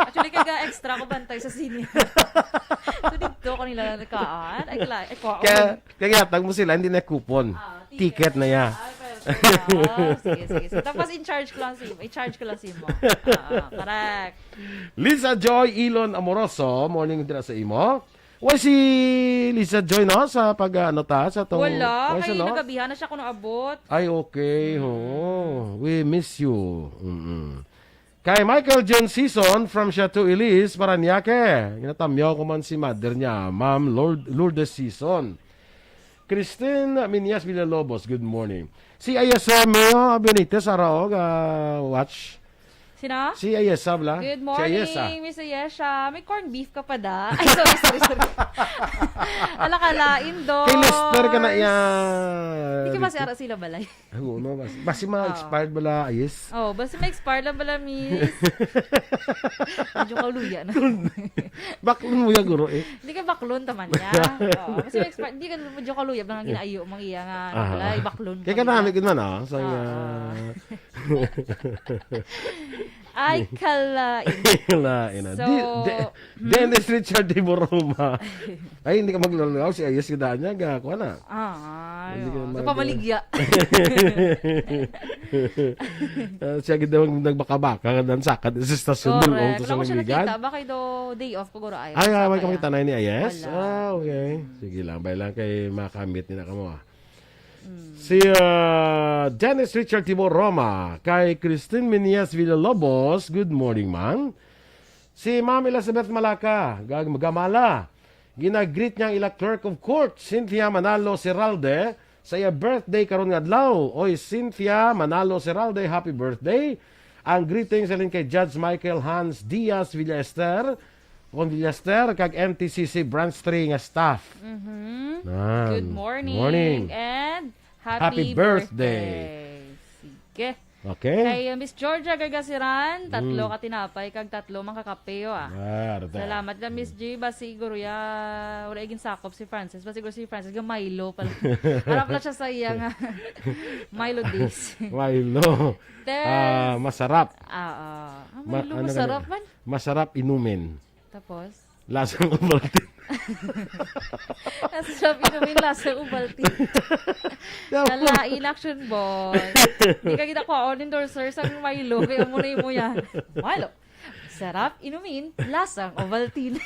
Actually, kaga extra ko bantay sa sini. So, dito ko nila nakaan. Ay, kala, ay, ko, Kaya, kaya yatag mo sila, hindi na coupon. Ah, Ticket na ya. Ay, pero Oo, sige, sige, sige. Tapos in charge ko lang si imo. In charge ko lang si imo. Oo, correct. Lisa Joy Ilon Amoroso, morning dira sa imo. Why si Lisa Joy, no, sa pag, ano, ta, sa tong Wala, why kay siya, no? Nagabihan na siya kuno abot. Ay, okay. Mm. Oo. We miss you. Mm-mm. Kay Michael John Season from Chateau Elise, Parañaque. Ginatamyaw ko man si mother niya, Ma'am Lord, Lourdes Season. Christine Minyas Villalobos, good morning. Si Ayesa Meo Benitez, ara og, ah, watch. Sino? Si Ayesa, bla? Good Si Ayesa. morning, Miss Ayesha. May corned beef ka pa da? Ay, sorry, sorry, sorry. Ala ka, lain, dos. Kay Lester ka na iya. Di ka ba si Ara sila balay? Ay, oo, no, bas-, basi Oo. ma-expired bala, ayes. Oh, basi ma-expired lang bala, miss. Medyo kaluya na. Baklon mo yan, guro, eh. Hindi ka baklon, taman niya. Oo, basi ma-expired. Hindi ka medyo kaluya, mga ginaayo, mga iya nga, Aha. wala, baklon Kaya ka na. Namin gud man, ah, sa Oo. nga Ay, kalain. Kalain, ah. So, Di-, de-, hmm? Dennis Richard Tiboroma. Ay, hindi ka maglalaw. Si Ayes, gidaan niya. Ga, kuha na. Ah, Hindi ka oo. Sa mag- pamaligya. Ah, siya gid ang nagbaka-baka nga nansakad sa estasyon Correct. Dulong to Wala sa ko siya Lamigan. Nakita. Baka daw day off ko, guro, ay. Ay, Sa ay, kaya. Kami tanay ni Ayes? Wala. Ah, okay. Mm. Sige lang, bay lang kay makamit nila kamo, ah. Mm. Si, ah, Janice Richard Tibor Roma, kay Christine Menias Villalobos, good morning, ma'am. Si Ma'am Elizabeth Malaka, gag-, Gamala, ginagreet niya ang ila clerk of court, Cynthia Manalo Seralde, sa iya birthday karon nga adlaw. Oy, Cynthia Manalo Seralde, happy birthday. Ang greetings halin kay Judge Michael Hans Diaz Villaester, kon Villaester, kag M T C C Branch three nga staff. Mhm. Nan. Good morning. Morning. And happy Happy birthday. birthday. Sige. Okay. Kay, uh, Miss Georgia Gargasiran, tatlo Mm. ka tinapay kag tatlo man ka kape, ah. Ah, rata. Salamat lang, Miss Mm. G. Ba, siguro ya, wala igin sakop si Francis. Ba, siguro si Francis, ga Milo pala. Harap lang siya sa iya nga Milo days. Milo. There's Ah, masarap. Ah, ah. Ah, Ma-, Milo, ano ka masarap na? man. Masarap inumin. Tapos? Lasang Ovaltine. Masarap inumin, lasang Ovaltine. Tapos? Kalain, action boss. Di ka kita kuhaon, endorser, sang Milo. Kaya mo na mo yan. Milo. Sarap inumin, lasang Ovaltine.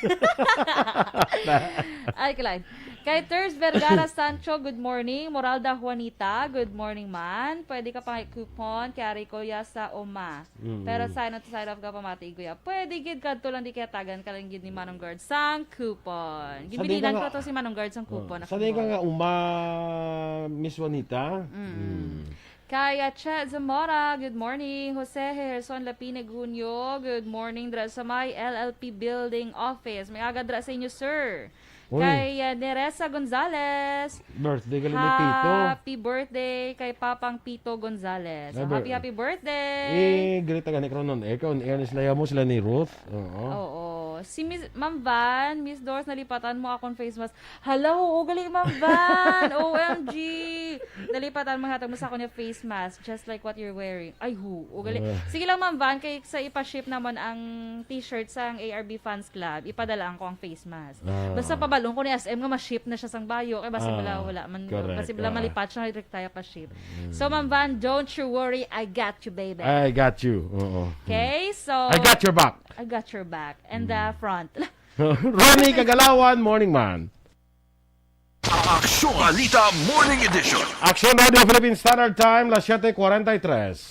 Ay, kalain. Kay Ters Vergara Sancho, good morning. Moralda Juanita, good morning man. Pwede ka pa coupon, kay ari ko ya sa uma. Mm. Pero sign out, sign off ka pa, mati, kuya. Pwede gid kadto lang, di kaya tagan ka lang gid ni Manong Guard sang coupon. Sa Gibilinan di ka ko nga to si Manong Guard sang Oh, coupon. sa di ka nga uma, Miss Juanita? Mm. Mm. Kay, ah, Chet Zamora, good morning. Jose Herson Lapine Gunyo, good morning. Dra sa may L L P Building Office. May aga dra sa inyo, sir. Uy. Kay, uh, Neresa Gonzalez. Birthday ka ni Pito. Happy birthday kay Papang Pito Gonzalez. Ay, So, happy, bir- happy birthday. Eh, greet ka ni Cronon. Eh, kung Ernest Layamo, sila ni Ruth. Oo. Oo. Si Miss, Ma'am Van, Miss Doris, nalipatan mo akong face mask. Hala, oo, gali, Ma'am Van. O M G. Nalipatan mo, hatag mo sa akon yung face mask, just like what you're wearing. Ay, ho, o gali. Ah. Sige lang, Ma'am Van, kay sa ipa-ship naman ang t-shirt sa ang A R B Fans Club, ipadala ang ko ang face mask. Ah. Basta pabalon ko ni S M nga ma-ship na siya sang bayo. Kay basi Ah, bala, wala man, correct. basi bala Ah. malipat siya, rektaya pa-ship. Mm. So, Ma'am Van, don't you worry. I got you, baby. I got you. Oo. Okay, so I got your back. I got your back. And the Mm. front. Ronnie Kagalawan, morning man. Aksyon Balita Morning Edition. Aksyon Radio Philippine Standard Time, las siete cuarenta y tres.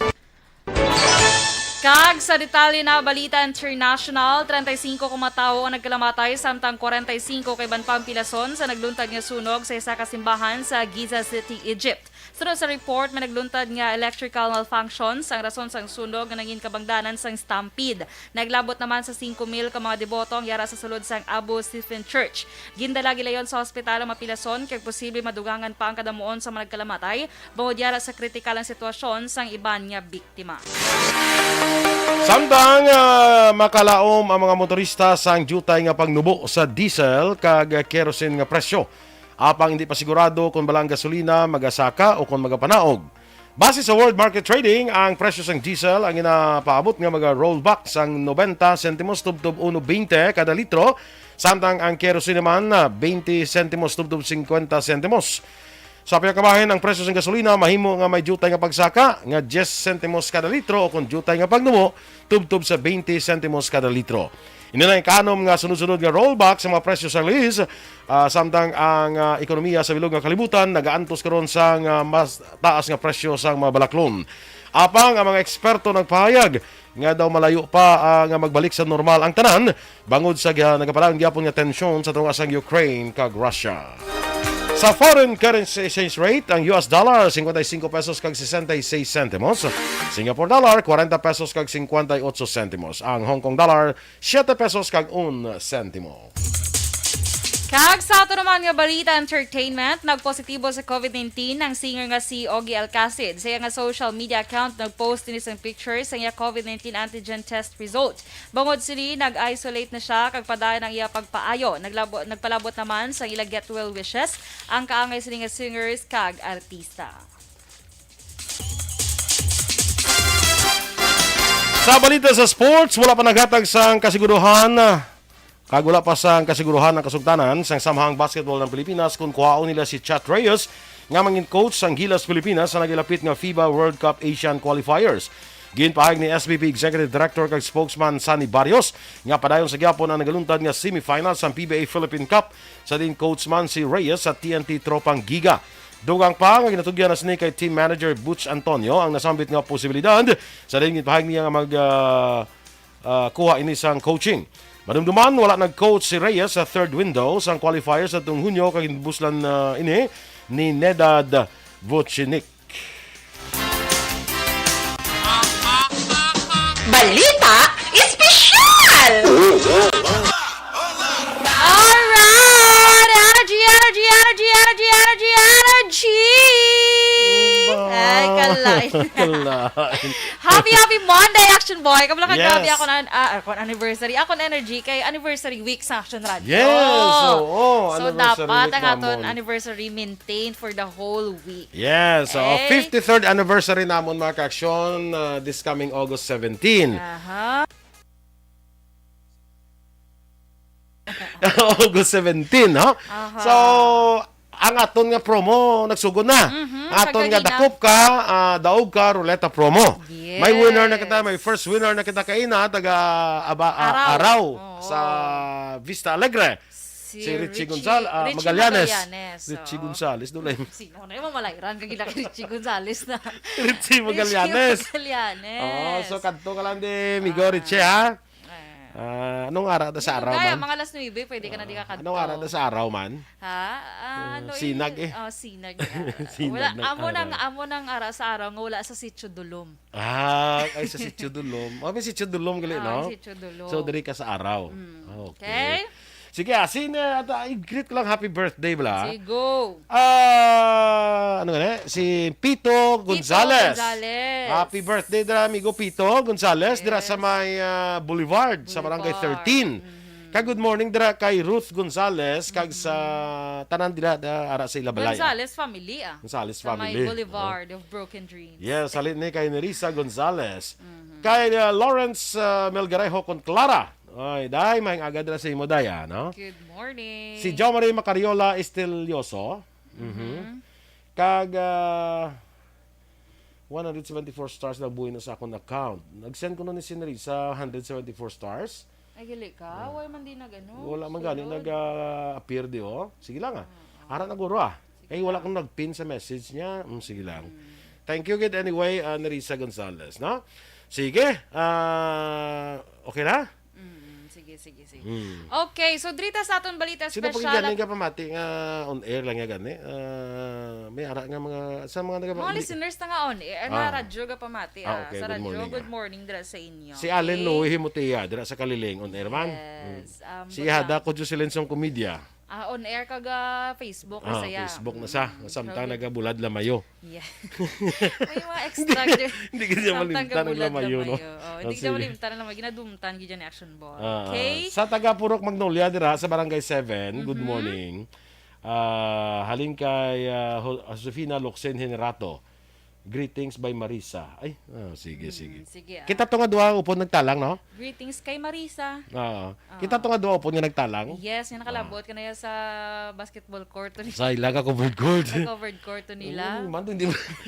Kag sa detalye na balita international, treinta y cinco ka mga tawo ang nagkalamatay, samtang kwarenta y singko ka iban pampilason sa nagluntad nga sunog sa isa ka simbahan sa Giza City, Egypt. Suno sa report, may nagluntad nga electrical malfunctions ang rason sang sunog nga nangin kabangdanan sang stampede. Naglabot naman sa singko mil ka mga deboto ang yara sa sulod sang Abu Sifin Church. Gindala gilayon sa hospital ang mapilason, kag posible madugangan pa ang kadamuon sa mga nagkalamatay, bangod yara sa kritikal ang sitwasyon sang iban nga biktima. Samtang, ah, makalaom ang mga motorista sang diutay nga pagnubo sa diesel kag kerosene nga presyo. Apang hindi pa sigurado kon bala ang gasolina magasaka o kon magapanaog. Base sa World Market Trading, ang presyo sang diesel ang ginapaabot nga maga-rollback sang nobenta sentimos tubtob uno bente kada litro, samtang ang kerosene naman, ah, bente sentimos tubtob singkwenta sentimos. Sa pihak nga bahin, ang presyo sang gasolina mahimo nga may diutay nga pagsaka nga diyes sentimos kada litro, o kon diutay nga pagnubo, tubtob sa twenty sentimos kada litro. Ini na ang kaanom nga sunod-sunod nga rollback sa mga presyo sa release, ah, samtang ang, ah, ekonomiya sa bilog nga kalibutan nagaantos karon sang, ah, mas taas nga presyo sang mga balaklon. Apang ang mga eksperto nagpahayag nga daw malayo pa, ah, nga magbalik sa normal ang tanan bangod sa gi-, nagapadayon gyapon nga tensyon sa tunga sang Ukraine kag Russia. Sa foreign currency exchange rate, ang U S dollar, cincuenta y cinco pesos kag sesenta y seis sentimos. Singapore dollar, cuarenta pesos kag cincuenta y ocho sentimos. Ang Hong Kong dollar, siete pesos kag un sentimo. Kag sa ato naman nga balita, entertainment, nagpositibo sa covid nineteen ang singer nga si Ogie Alcacid. Sa iya nga social media account, nagpost ini sang picture sa iya covid nineteen antigen test result. Bangod sini, nag-isolate na siya kag padayon ang iya pagpaayo. Naglabo-, nagpalabot naman sang ila get well wishes ang kaangay sini nga singers kag artista. Sa balita sa sports, wala pa naghatag sang kasiguruhan, kag wala pa sang kasiguruhan ang kasugtanan sang Samahang Basketball ng Pilipinas kung kuhaon nila si Chat Reyes nga mangin coach sang Gilas Pilipinas sa nagilapit nga FIBA World Cup Asian Qualifiers. Ginpahayag ni S B P Executive Director kag Spokesman Sonny Barrios nga padayon sa gyapon ang nagaluntad nga semifinal sang P B A Philippine Cup, sa diin coach man si Reyes sa T N T Tropang Giga. Dugang pa nga ginatugyan na sini kay team manager Butch Antonio ang nasambit nga posibilidad, sa diin ginpahayag niya nga mag, ah, ah, kuha ini sang coaching. Madumduman, wala nag-coach si Reyes sa third window sang qualifiers atong Hunyo, kag ginbuslan na ini ni Nedad Vucinic. Balita Espesyal! Alright! Energy, energy, energy, energy, energy, energy! Ay, kalay. Kalay. Happy, happy Monday, Action Boy! Kabla ka Yes. Grabe ako na, ah, ako anniversary. Ako na energy kay anniversary week sa Action Radio. Yes, oo, So, anniversary dapat week ang aton namon. Anniversary maintained for the whole week. Yes, so Okay. fifty-third anniversary namon, mga ka-action, uh, this coming August seventeen. Aha. August seventeen, no? Aha. So, ang aton nga promo nagsugod na. Mhm, Ang aton nga kagina. Dakop Ka, ah, Daog Ka Ruleta promo. Yes. May winner na kita, may first winner na kita kaina, taga aba, ah, Araw. Araw Oo. sa Vista Alegre. Si Richie Gonzal-, ah, Richie Magallanes. Magallanes, Richie oo. Gonzales, doon lang. Sino na yung mamalairan kag ila kay Richie Gonzales na? Richie Magallanes. Richie Magallanes. Oh, so kadto ka lang di, migo Richie, ha? Eh. Ah, anong ara ta sa Araw Kaya man? Mga alas nuebe, pwede ka na di ka kadto. Anong ara ta sa Araw man? Ha? Ah, ano Sinag eh? Eh. Oh, sinag. Ah, Sinag wala, ng amo nang Araw. amo nang ara sa Araw nga wala sa Sitio Dulom. Ah, ay sa Sitio Dulom. Oh, may Sitio Dulom gali, Ah, no? Sitio Dulom. So, diri ka sa Araw. Mm, Okay. Okay. Sige, ah, sino, at, ah, i-greet ko lang happy birthday, bala. Sigo. Ah, ano nga na? Si Pito Gonzales. Gonzales. Happy birthday, dira, amigo Pito Gonzales, dira sa Yes. may ah, Boulevard, sa Barangay Boulevard. thirteen. Mhm. Kag good morning dira kay Ruth Gonzales, kag sa tanan dira, dira ara sa ila balay. Gonzales family ah. Gonzales Sa may family. Boulevard of Broken Dreams. Yes, halin ni kay Nerissa Gonzales. Mhm. Kay uh, Lawrence uh, Melgarejo kon Clara. Ay, day, may aga dira sa imo, day, ah, no? Good morning. Si Jo Marie Macariola Estelioso. Mhm. Mhm. Kag uh, one hundred seventy-four stars na buhay na sa akong account. Nag-send ko na ni si Nerissa one hundred seventy-four stars. Ay, gali ka? Wala man din nag-ano? Wala man gani Sulod? nag-appear di, oh. Sige lang, ah. Ara na guro, ah. Sige Eh, wala lang. kong nag-pin sa message niya. Mm, sige lang. Mm. Thank you gid anyway, uh, Nerissa Gonzalez, no? Sige, ah, okay na? Mm, sige, sige, sige. Mm. Okay, so diri ta sa aton balita Sino pa special. gani ka pamati nga on air lang nga gani? Ah, may ara nga mga, sa mga naga- Mga listeners na nga on air, Ah. nga radyo ga pamati. Ah, Ah, okay. Sa Good radyo, morning, good ah. Morning dira sa inyo. Si Allen Okay? Louie Himutia, dira sa Kaliling, on air man. Yes. Mm. Um, Si good Hada luck. Ko Jocelyn Song Comedia. Ah, on air kag ah, Facebook na Ah, saya. Facebook na sa. Mm. Samtang Grabe. Nagabulad Lamayo. Yeah. May mga extra. Hindi ka niya malimtan ang Lamayo, no? Oh, hindi Ah, ka sige. malimtan ang Lamayo. Ginadumtan gid ni Action Boy. Ah, Okay? Sa taga Purok Magnolia dira sa Barangay seven, good Mhm. morning. Ah, halin kay ah, Ho- Josefina Luxen Generato. Greetings by Marisa. Ay, ah, sige, Mm, sige. sige, ah. Kita to nga duha upod nagtalang, no? Greetings kay Marisa. Oo. Ah. Kita to nga duha upod nga nagtalang? Yes, nga nakalabot Ah. ka na ya sa basketball court to ni Sa Ilaga covered court. Sa covered court to nila. Oo, man, hindi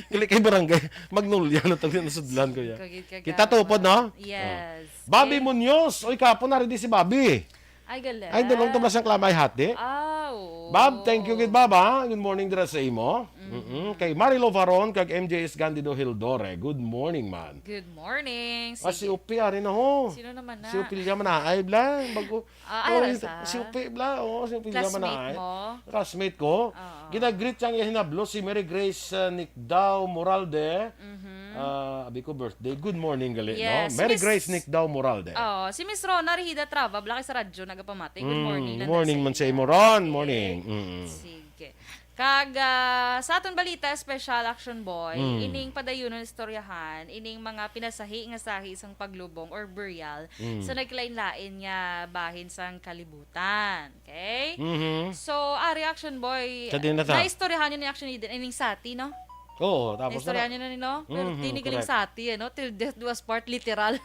gali kay barangay Magnolia na to, nasudlan ko ya. Kagid ka Kita to upod, no? Yes. Bobby Okay. Munoz. Oy, kapo na rin si Bobby. Ay, galing. Ay, dulong to ba siyang klamay hati? Ah, oo. Bob, thank you gid, Bob, ha? Good morning dira sa imo. Mm-hmm. Mm-mm. Kay Marilou Varon, kag M J S Candido Hildore. Good morning, man. Good morning. Ah, si Sige. Upi, ari na ho. Sino naman na? Si Upi Lilia Manaay, bla. Bago. Ah, ay, Oh, ara sa si Upi, bla. Oh, si Upi Lilia classmate Manaay. mo? Classmate ko. Oo. Ginagreet siya nga hinablo si Mary Grace, uh, Nicdao Moralde. Mhm. Ah, abi ko birthday. Good morning, gali, Yes, no? si Mary Miss Grace Nicdao Moralde. Oh, si Miss Rona Rehida Trava, bla kay sa radyo, nagapamati. Good Mm, morning, nanda morning sa man sa iya. imo, Ron. Okay. Morning. Mm. Sige. Kag, ah, sa aton balita, special action boy, Mm. ining padayunon istoryahan, ining mga pinasahi nga sahi sang paglubong or burial Mm. sa nagkalain-lain nga bahin sang kalibutan. Okay? Mhm. So, ari, action boy, Sa din na ta. naistoryahan niyo ni action Eden, ining sati, no? Oo, tapos Naistoryahan na. niyo na ni, no? Pero Mhm, tinigaling correct. sati, ano? Till death do us part, literal.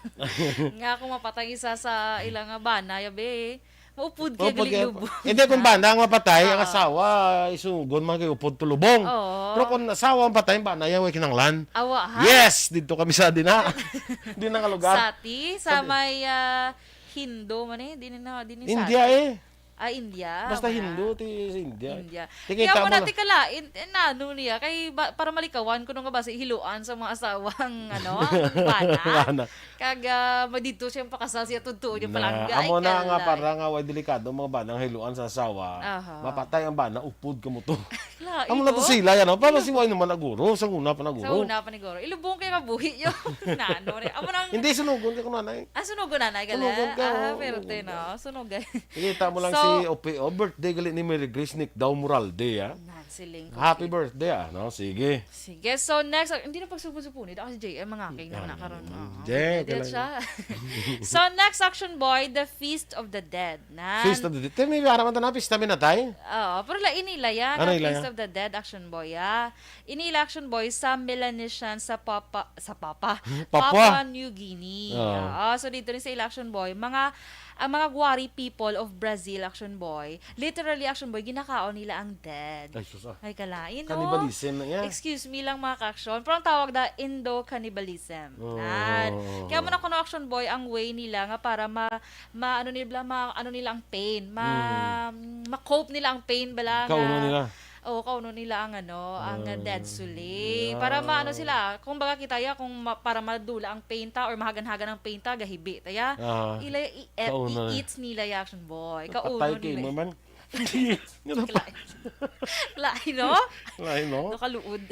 Nga kung mapatay isa sa ilang bana, yabi, maupod kaya Maupod galing kaya lubong. Hindi, kung bana ang mapatay, ang Oo. asawa, isugon man kay upod to lubong. Oo. Pero kung asawa ang patay, ang bana, yan, way kinanglan. Awa, ha? Yes! Dito kami sa din na. Di na nga lugar. Sati, sa Sa di- may, ah, Hindu man eh. Di na, di ni India Sati. eh. Ah, India. Basta Wala. Hindu, ti sa India. India. Ti Kaya kita mo mo na na. ti kalain, eh, nano niya, kay ba, para malikawan ko nung nga ba si hiluan sa mga asawang, ano, ang bana. Bana. Kag, ah, madito siyang pakasal siya, tudtuon niya Na, palangga. Ay, amo na nga, kalay. para nga way delikado ang mga banang hiluan sa asawa. Aha. Mapatay ang bana, upod ka mo to. Lain, Amo na to oh. sila, yan, oh. Para Ano? si way naman naguro, sa una pa naguro. Sa una pa niguro. Ilubong kay kabuhi yun. Nano, re. Amo nang Hindi, sunugon ka kung nanay. Ah, sunugon, nanay, gali? Sunugon ka, Ah, oh, perte, sunugon ka. no? Sunugan. Kita mo lang So, si Ope, oh, birthday gali ni Mary Grace Nick daw Moralde, ah. Nancy Ling Happy Cookie. birthday, ah, no? Sige. Sige. So, next, ah, hindi na pagsupo-supo ni, dahil si J M, mga aking Ah, nang nakaroon. mm, Oo. J M, Hindi kailangan siya. So, next, Action Boy, The Feast of the Dead. Nan. Feast of the Dead. Te, may araman ta na, pista minatay? Oo, pero la, inila yan, Ano ang ila Feast yan? of the Dead, Action Boy, ah. Inila, Action Boy, sa Melanesian, sa Papa, sa Papa, Papua? Papua New Guinea. Oo. Oo, so dito rin sa ila, Action Boy, mga, ang mga Gwari people of Brazil, Action Boy, literally, Action Boy, ginakaon nila ang dead. Ay, sus, ah. Ay, kalain, no? Cannibalism na yan. Excuse me lang, mga ka-action. Pero ang tawag na Indo-cannibalism. Oh. Nan. Kaya mo na kuno, Action Boy, ang way nila nga para ma-, ma-, ano nila, ma-, ano nila ang pain, ma-, Hmm. ma-cope nila ang pain bala nga Kauno nila. Oo, kauno nila ang ano, ang Ah, dead suli. yeah. Para maano sila, kung baga kita ya, kung ma-, para madula ang pain ta or mahagan-hagan ang pain ta, gahibi ta ya. Ah, Ila, i-, et-, kauno. i-eats nila ya, Action Boy. Patay Kauno kay nila. mo man. Nga dapat. Lain. Lain, no? Lain, no? Nakaluod.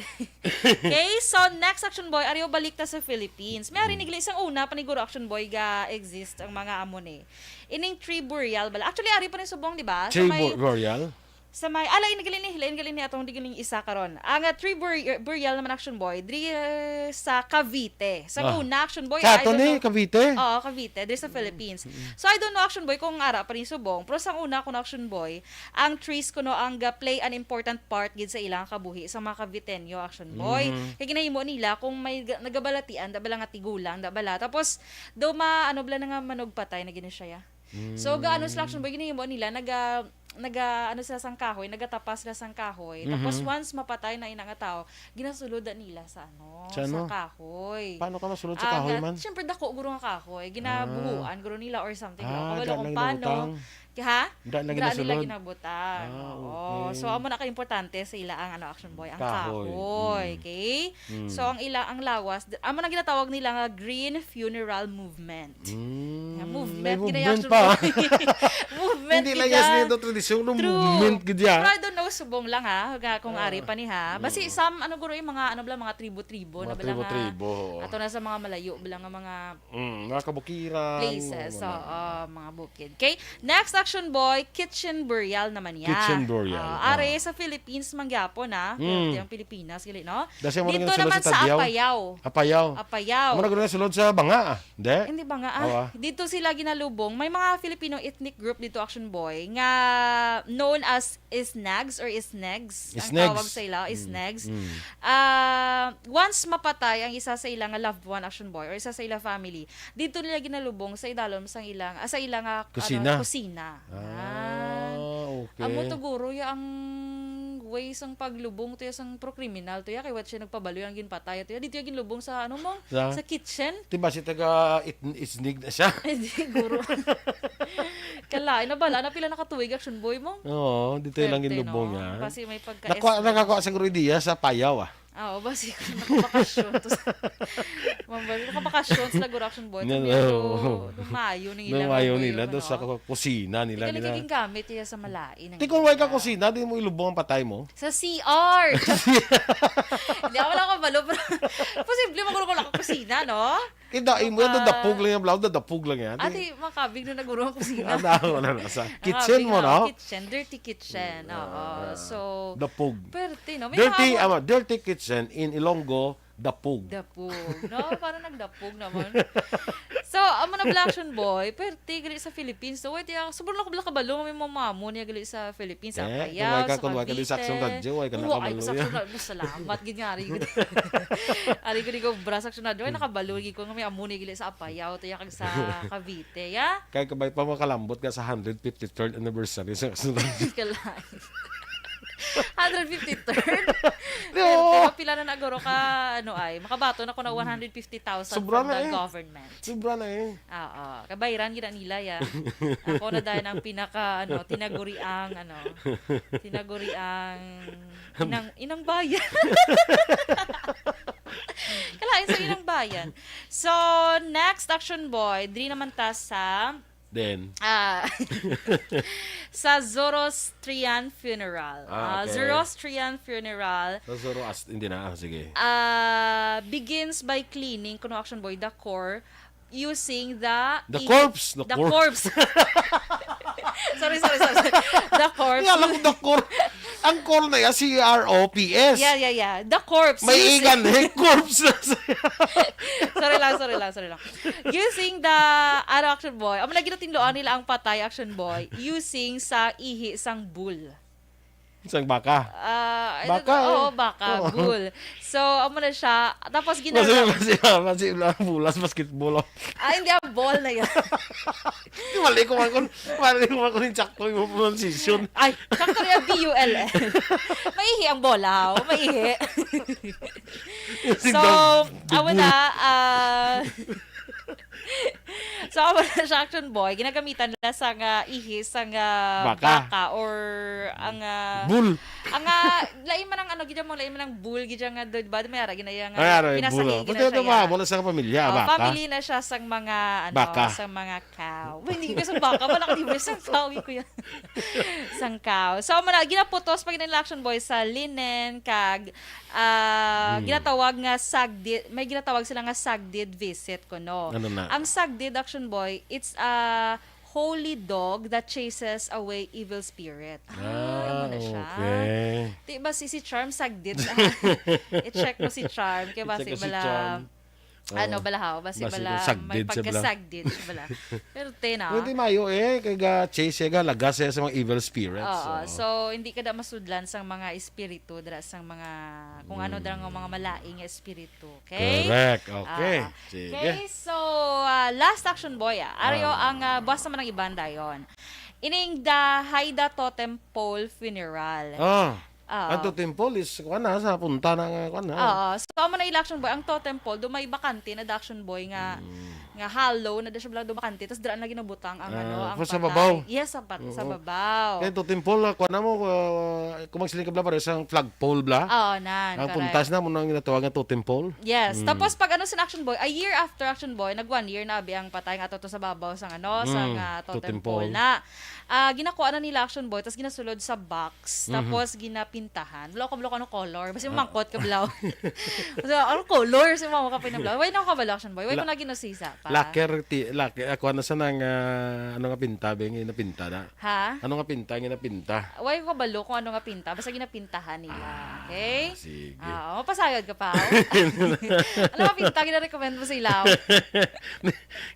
Okay, so next, Action Boy, ariyo balik ta sa Philippines. May ari Hmm. nigli isang una, paniguro, Action Boy, ga exist ang mga amo ni. Ining tree burial bala. Actually, ari pa ni subong, di ba? Sa Tree may bu-, burial? Sa may, ah, lain gali ni, lain gali ni atong di galing isa karon. Ang, ah, tree bur-, burial naman, Action Boy, diri, eh, sa Cavite. Sa Ah. una, Action Boy, Sa I ato don't ni, know. Cavite? Oo, Cavite, diri sa Philippines. Mm. So, I don't know, Action Boy, kung ara pa rin subong, pero sa una, kung Action Boy, ang trees kuno ang ga-play an important part gid sa ilang kabuhi sa mga Caviteño, Action Boy. Mhm. Kay ginahimo nila kung may ga-, nagabalatian, da bala nga tigulang, da bala. Tapos, daw ma-, ano bala na nga manugpatay na gini siya, ya. So, Mm. gaano sila, Action Boy, ginahimo nila, naga-, naga-, ano sila sang kahoy, nagatapa sila sang kahoy. Tapos, Mhm. once mapatay na ina nga tao, ginasulod na nila sa ano, Sa sa ano? kahoy. Paano ka masulod sa Ah, kahoy nga, man? siyempre, dako guro nga kahoy. Ginabuhuan Ah. guro nila or something. Ah, Kabalo daan kung lang paano. ginabutang. Ki-, ha? Daan lang Daan nila ginasulod. ginabutang. Ah, Oo. okay. So, amo na ka-importante sa ila ang, ano, Action Boy, ang Kahoy. kahoy. Mm. Okay? Mm. So, ang ila, ang lawas, d-, amo na ginatawag nila nga green funeral movement. Mm, Nga movement, may gid na movement yan, pa. Movement Hindi lang gid yan yan. sa tradisyon, no, True. movement gid yan. Pero I don't know, subong lang, ha, nga kung Ah. ari pa ni, ha. Basi Mm. some, ano, guro, yung mga, ano, bala, mga tribo-tribo na Mga bala nga tribo-tribo, oo. ato na sa mga malayo, bala nga mga Mm, mga kabukiran, places, mga oo, mga bukid. Okay? Next, Action Boy, kitchen burial naman niya. Kitchen burial, Ah, are ah. sa Philippines man gyapon, ah. Mm. Perti ang Pilipinas, gali, no? Dasi mo Dito nang sulod naman sa sa Tagyaw. Apayao. Apayao. Apayao. Amo na gud na sulod sa Banga, ah. Di? Hindi ba nga? Ah, Awa. Dito sila ginalubong. May mga Filipino ethnic group dito, Action Boy, nga known as Isnags or Isnegs ang Isnegs. Tawag sa ila, Mm. Isnegs. Mm. Ah, once mapatay ang isa sa ila nga loved one, Action Boy, or isa sa ila family, dito nila ginalubong sa idalom sang ilang, ah, sa ila nga, Kusina. ano, kusina. Ah, Yan. okay. Amo to, guro, ya ang way sang paglubong to, ya sang pro-criminal to, ya kay what siya nagpabaloy ang ginpatay to, ya dito ya ginlubong sa, ano mo, Sa? sa kitchen. Di ba si taga it-, Isnig na siya? Hindi, guro. Kalain na bala na pila nakatuig, Action Boy mo. Oo, dito lang Perte, ginlubong no? niya. Kasi may pagka Nakuha, nakakuha siguro idea sa Payaw, ah. Ah, oo, basi kung nakabakasyon to sa, mambal-, nakabakasyon sila, guro, Action Boy. Yan, Kami oo. to, lumayo ni Nung nila, mayo ano, nila, yun, doon sa ano? ku-, kusina nila, Hindi ka nila. nagiging gamit iya sa malain. Ang Di kung way ka kusina, di mo ilubong ang patay mo. Sa C R! Hindi, ako lang kabalo, pero posible magulong ko lang ang kusina, no? Kita, imo yan, Baka dadapog lang yan, bro. Dadapog lang yan. Ate, makabig na naguro ang kusina. Ano, wala na sa Makabig kitchen mo, na, no? kitchen, dirty kitchen, oo. Ah, So, dapog. perte, no? May Dirty, nakaabot. ama, dirty kitchen in Ilonggo, dapog. Dapog, no? Parang nagdapog naman. So, amo na bala, Action Boy, perte, gali sa Philippines. So, wait, ya, sobrang ako bala kabalo, may mga mamo niya gali sa Philippines, sa Eh, Apayao, kung wala ka, sa kung wala ka di sa Cavite. Action Radyo, wala ka Kung wala nakabalo ko sa yan. Action Radyo, salamat, gid nga, ari, gid. Ari ko di ko bra sa Action Radyo, ay, nakabalo, gid ko nga may amo ni gali sa Apayao, to ya kag sa Cavite, ya? Kay kabay pa makalambot ka sa hundred fifty-third anniversary sa Action Radyo. Kalain. Hundred fifty-third? Di, Pero, oo. pero pila na naguro ka, ano ay, makabaton ako na one hundred fifty thousand Sobra from na the eh. government. Sobra na eh. Oo. Kabayran gid nila, ya. Ako na dahil ang pinaka, ano, tinaguriang, ano, tinaguriang inang, inang bayan. Kalain sa inang bayan. So, next, Action Boy, diri naman ta sa Then, ah, sa Zoroastrian funeral. Ah, Ah, okay. Zoroastrian funeral Sa Zoroast-, hindi na. Ah, sige. ah, begins by cleaning, kuno, Action Boy, the core using the The i-, corpse, the the cor- corpse. Sorry, sorry, sorry, sorry. The corpse. Nga lang, the cor-, ang cor na yan, C R O P S. Yeah, yeah, yeah. The corpse. May Using igan, eh, corpse. Sorry lang, sorry lang, sorry lang. Using the, ano, Action Boy. Amo na ginatinloan nila ang patay, Action Boy, using sa ihi sang bull. Isang baka. Ah, I don't Baka, know. Oo, eh. baka, Oo. bull. So, amo na siya. Tapos, Mas, ginagawa mas, mas, mas, mas, bulas, basketball. Ah, hindi, ang ball na yan. Di, mali ko man kung, mali ko man kung yung sakto yung pronunciation. Ay, sakto na yung B U L L. Maihi ang bola, oh. Maihi. Yung So, sigdang amo bubul. na, ah, so, amo na siya, Action Boy. Ginagamitan nila sa nga ihi, sa nga Baka. baka, or ang, ah, Bull. ang, ah, lain man ang, ano, gid mo, lain man ang bull, gid nga, di ba, may ara, ginaya nga, Ay, aray, pinasahi, bull, oh. gina Pati siya, ito, ya. mga, muna sa pamilya, Oh, baka. family na siya sang mga, ano, Baka. sang mga cow. Well, hindi ko sa baka, wala ka, di ba, sa cow, ko yan. Sang cow. So, amo na, ginaputos pa gid nila, Action Boy, sa linen, kag, ah, Hmm. ginatawag nga sagdid, may ginatawag sila nga sagdid visit, kuno. Ano na? Ang sagdid, Action Boy, it's a holy dog that chases away evil spirit. Ah, Ah, amo na siya. okay. Di ba si, si Charm sagdid na? I-check mo si Charm, kaya I-check basi mo si bala, Charm. ano, Oo. balahaw, basi Basi bala, kung sagdid may siya bala. pagkasagdid siya bala. Pero te na. Pwede mayo eh, kay ga chase siya, ga lagas siya sa mga evil spirits. Oo, Oo. so hindi ka da masudlan sang mga espiritu, dira sang mga, kung ano Mm. dira nga mga malaing nga espiritu, okay? Correct, okay. Ah, Sige. okay, so, ah, last, Action Boy, ah. Ari, oh, Ah. ang, ah, buwas naman ang iban dayon. Ining the Haida Totem Pole Funeral. Ah. Ah. Ang totem pole is, kuwan na, sa punta na nga, kuwan na. Oo. So, amo na ila, Action Boy. Ang totem pole, do may bakante na da, Action Boy, nga, Mm. nga hollow na da siya bala do bakante. Tas dira na ginabutang ang, Ah, ano, ang kung sa patay. babaw. Yes, sa pat-, sa Oo. babaw. Kaya totem pole, ah, kuwan na mo, ah, kung magsiling ka bala, pareho sa flagpole bala. Oo, nan, Ang correct. puntas na mo nang ginatawag nga totem pole. Yes. Mm. Tapos pag ano sa Action Boy, a year after, Action Boy, nag one year na abi ang patay nga ato to sa babaw sang ano, Mm, sang, ah, totem totem pole pole. na. Ah, ginakuha na nila, Action Boy, tas ginasulod sa box, Mhm. tapos gina-, pintahan. Wala ko kabalo kung ano color. Basta yung mangkot kabalo. So, ano color? Si mama ka pinablaw. Why na kabalo, Action Boy? Why ko La-, na ginusisa pa? Lacquer, ti-, lacquer. Ako, ano sa nang, ah, ano nga pinta, be, nga napinta na? Ha? Ano nga pinta, nga napinta? Why ko kabalo kung ano nga pinta? Basta ginapintahan nila. Ah, okay? Sige. Ah, mapasagad ka pa. Ano nga pinta, gina-recommend mo sa ilaw?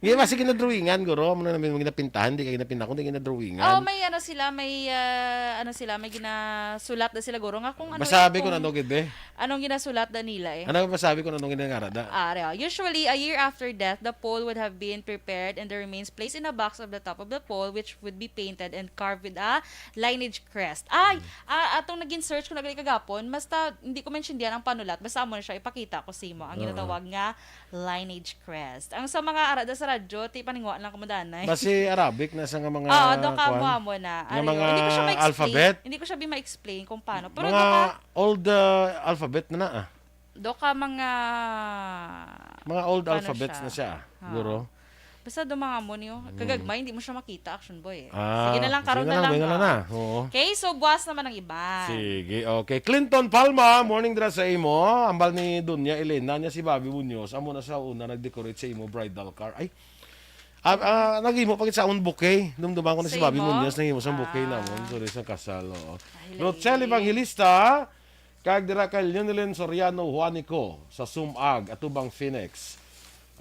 Nga, basta ginadrawingan, guro. Ano namin, mga ginapintahan, di ka ginapinta, kundi ginadrawingan. Oh, may ano sila, may, ah, ano sila, may ginasulat na sila, guro. Nga kung ano Masabi yung, ko na kung no, gid, be. Anong ginasulat da nila eh? Ano masabi ko na nung ginangara da? Ah, reo. Usually, a year after death, the pole would have been prepared and the remains placed in a box of the top of the pole, which would be painted and carved with a lineage crest. Ay, ah, atong naging search ko na gali kagapon, basta hindi ko maintindihan ang panulat, basta amo na siya, ipakita ko sa imo, ang Oo. ginatawag nga lineage crest. Ang sa mga arada sa radyo, ti paninguha lang kamo danay. Basi Arabic na sa nga mga Oo, do ka kuwan, mo amo na. nga Ari, mga hindi ko siya ma-explain. alphabet. Hindi ko siya bi ma-explain kung paano. Pero Mga do ka old, ah, alphabet na na, ah. Do ka mga Mga old paano alphabets siya? na siya, ah, Ha. guro. Basta do mga mo niyo. Mm. Kagagmay, hindi mo siya makita, Action Boy, eh. Ah, Sige na lang, sige karon na na lang, lang, may na lang ba? na. Oo. Okay, so buwas naman ang iban. Sige, okay. Clinton Palma, morning dira sa imo. Ambal ni Doña Elena niya si Bobby Muñoz. Amo na sa una nag-decorate sa imo bridal car. Ay, ah, ah, naghimo pa gid sa amon bouquet. Dumduman ko na si Sa Bobby imo? Muñoz, naghimo sa bouquet Ah. namon. Sorry sa kasal, oo. Ay, Rochelle lain. Evangelista, kag dira kay Leonelyn Soriano Juanico sa Sumag, Atubang, Phoenix.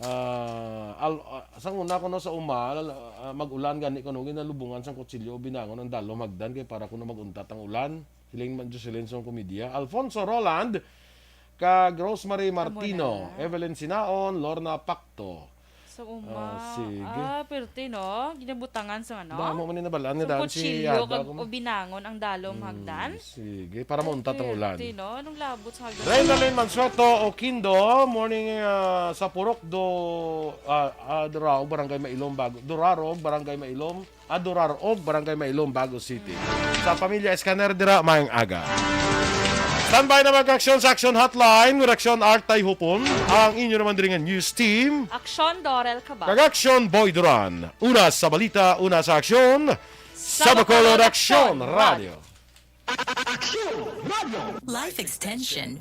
Ah, al-, ah, sang una ko no sa uma, al-, ah, mag-ulan gani ko no, ginalubungan sang kutsilyo o binangon ang dalom hagdan kay para kuno mag-untat ang ulan. Hiling man Jocelyn Song Comedia. Alfonso Roland, kag Rosemary Amo Martino, na. Evelyn Sinaon, Lorna Pacto. Sa uma. Ah, sige. Ah, perte, no? Ginabutangan sa ano? Damo man ni nabalaan nga Sa daan si kutsilyo Yada kag ko. o binangon ang dalom Hmm, hagdan. sige. Para mauntat ang ulan. Perte, no? Anong labot sa hagdan? Reynalyn Mansueto Oquindo, morning, ah, sa Purok do, ah, ah, Durarog, Barangay Mailom, Bago, Durarog, Barangay Mailom, ah, Durarog, Barangay Mailom, Bago City. Sa pamilya Escaner dira, maayong aga. Standby na mag-aksyon sa Action Hotline, reaksyon Art Tay Hupon, ang inyo naman diri nga news team. Aksyon Dorel Cabal. Kag Aksyon Boy Duran. Una sa balita, una sa aksyon. Sa Sa Bacolod Bacolod Aksyon Aksyon Radio. Aksyon Radio. Life extension.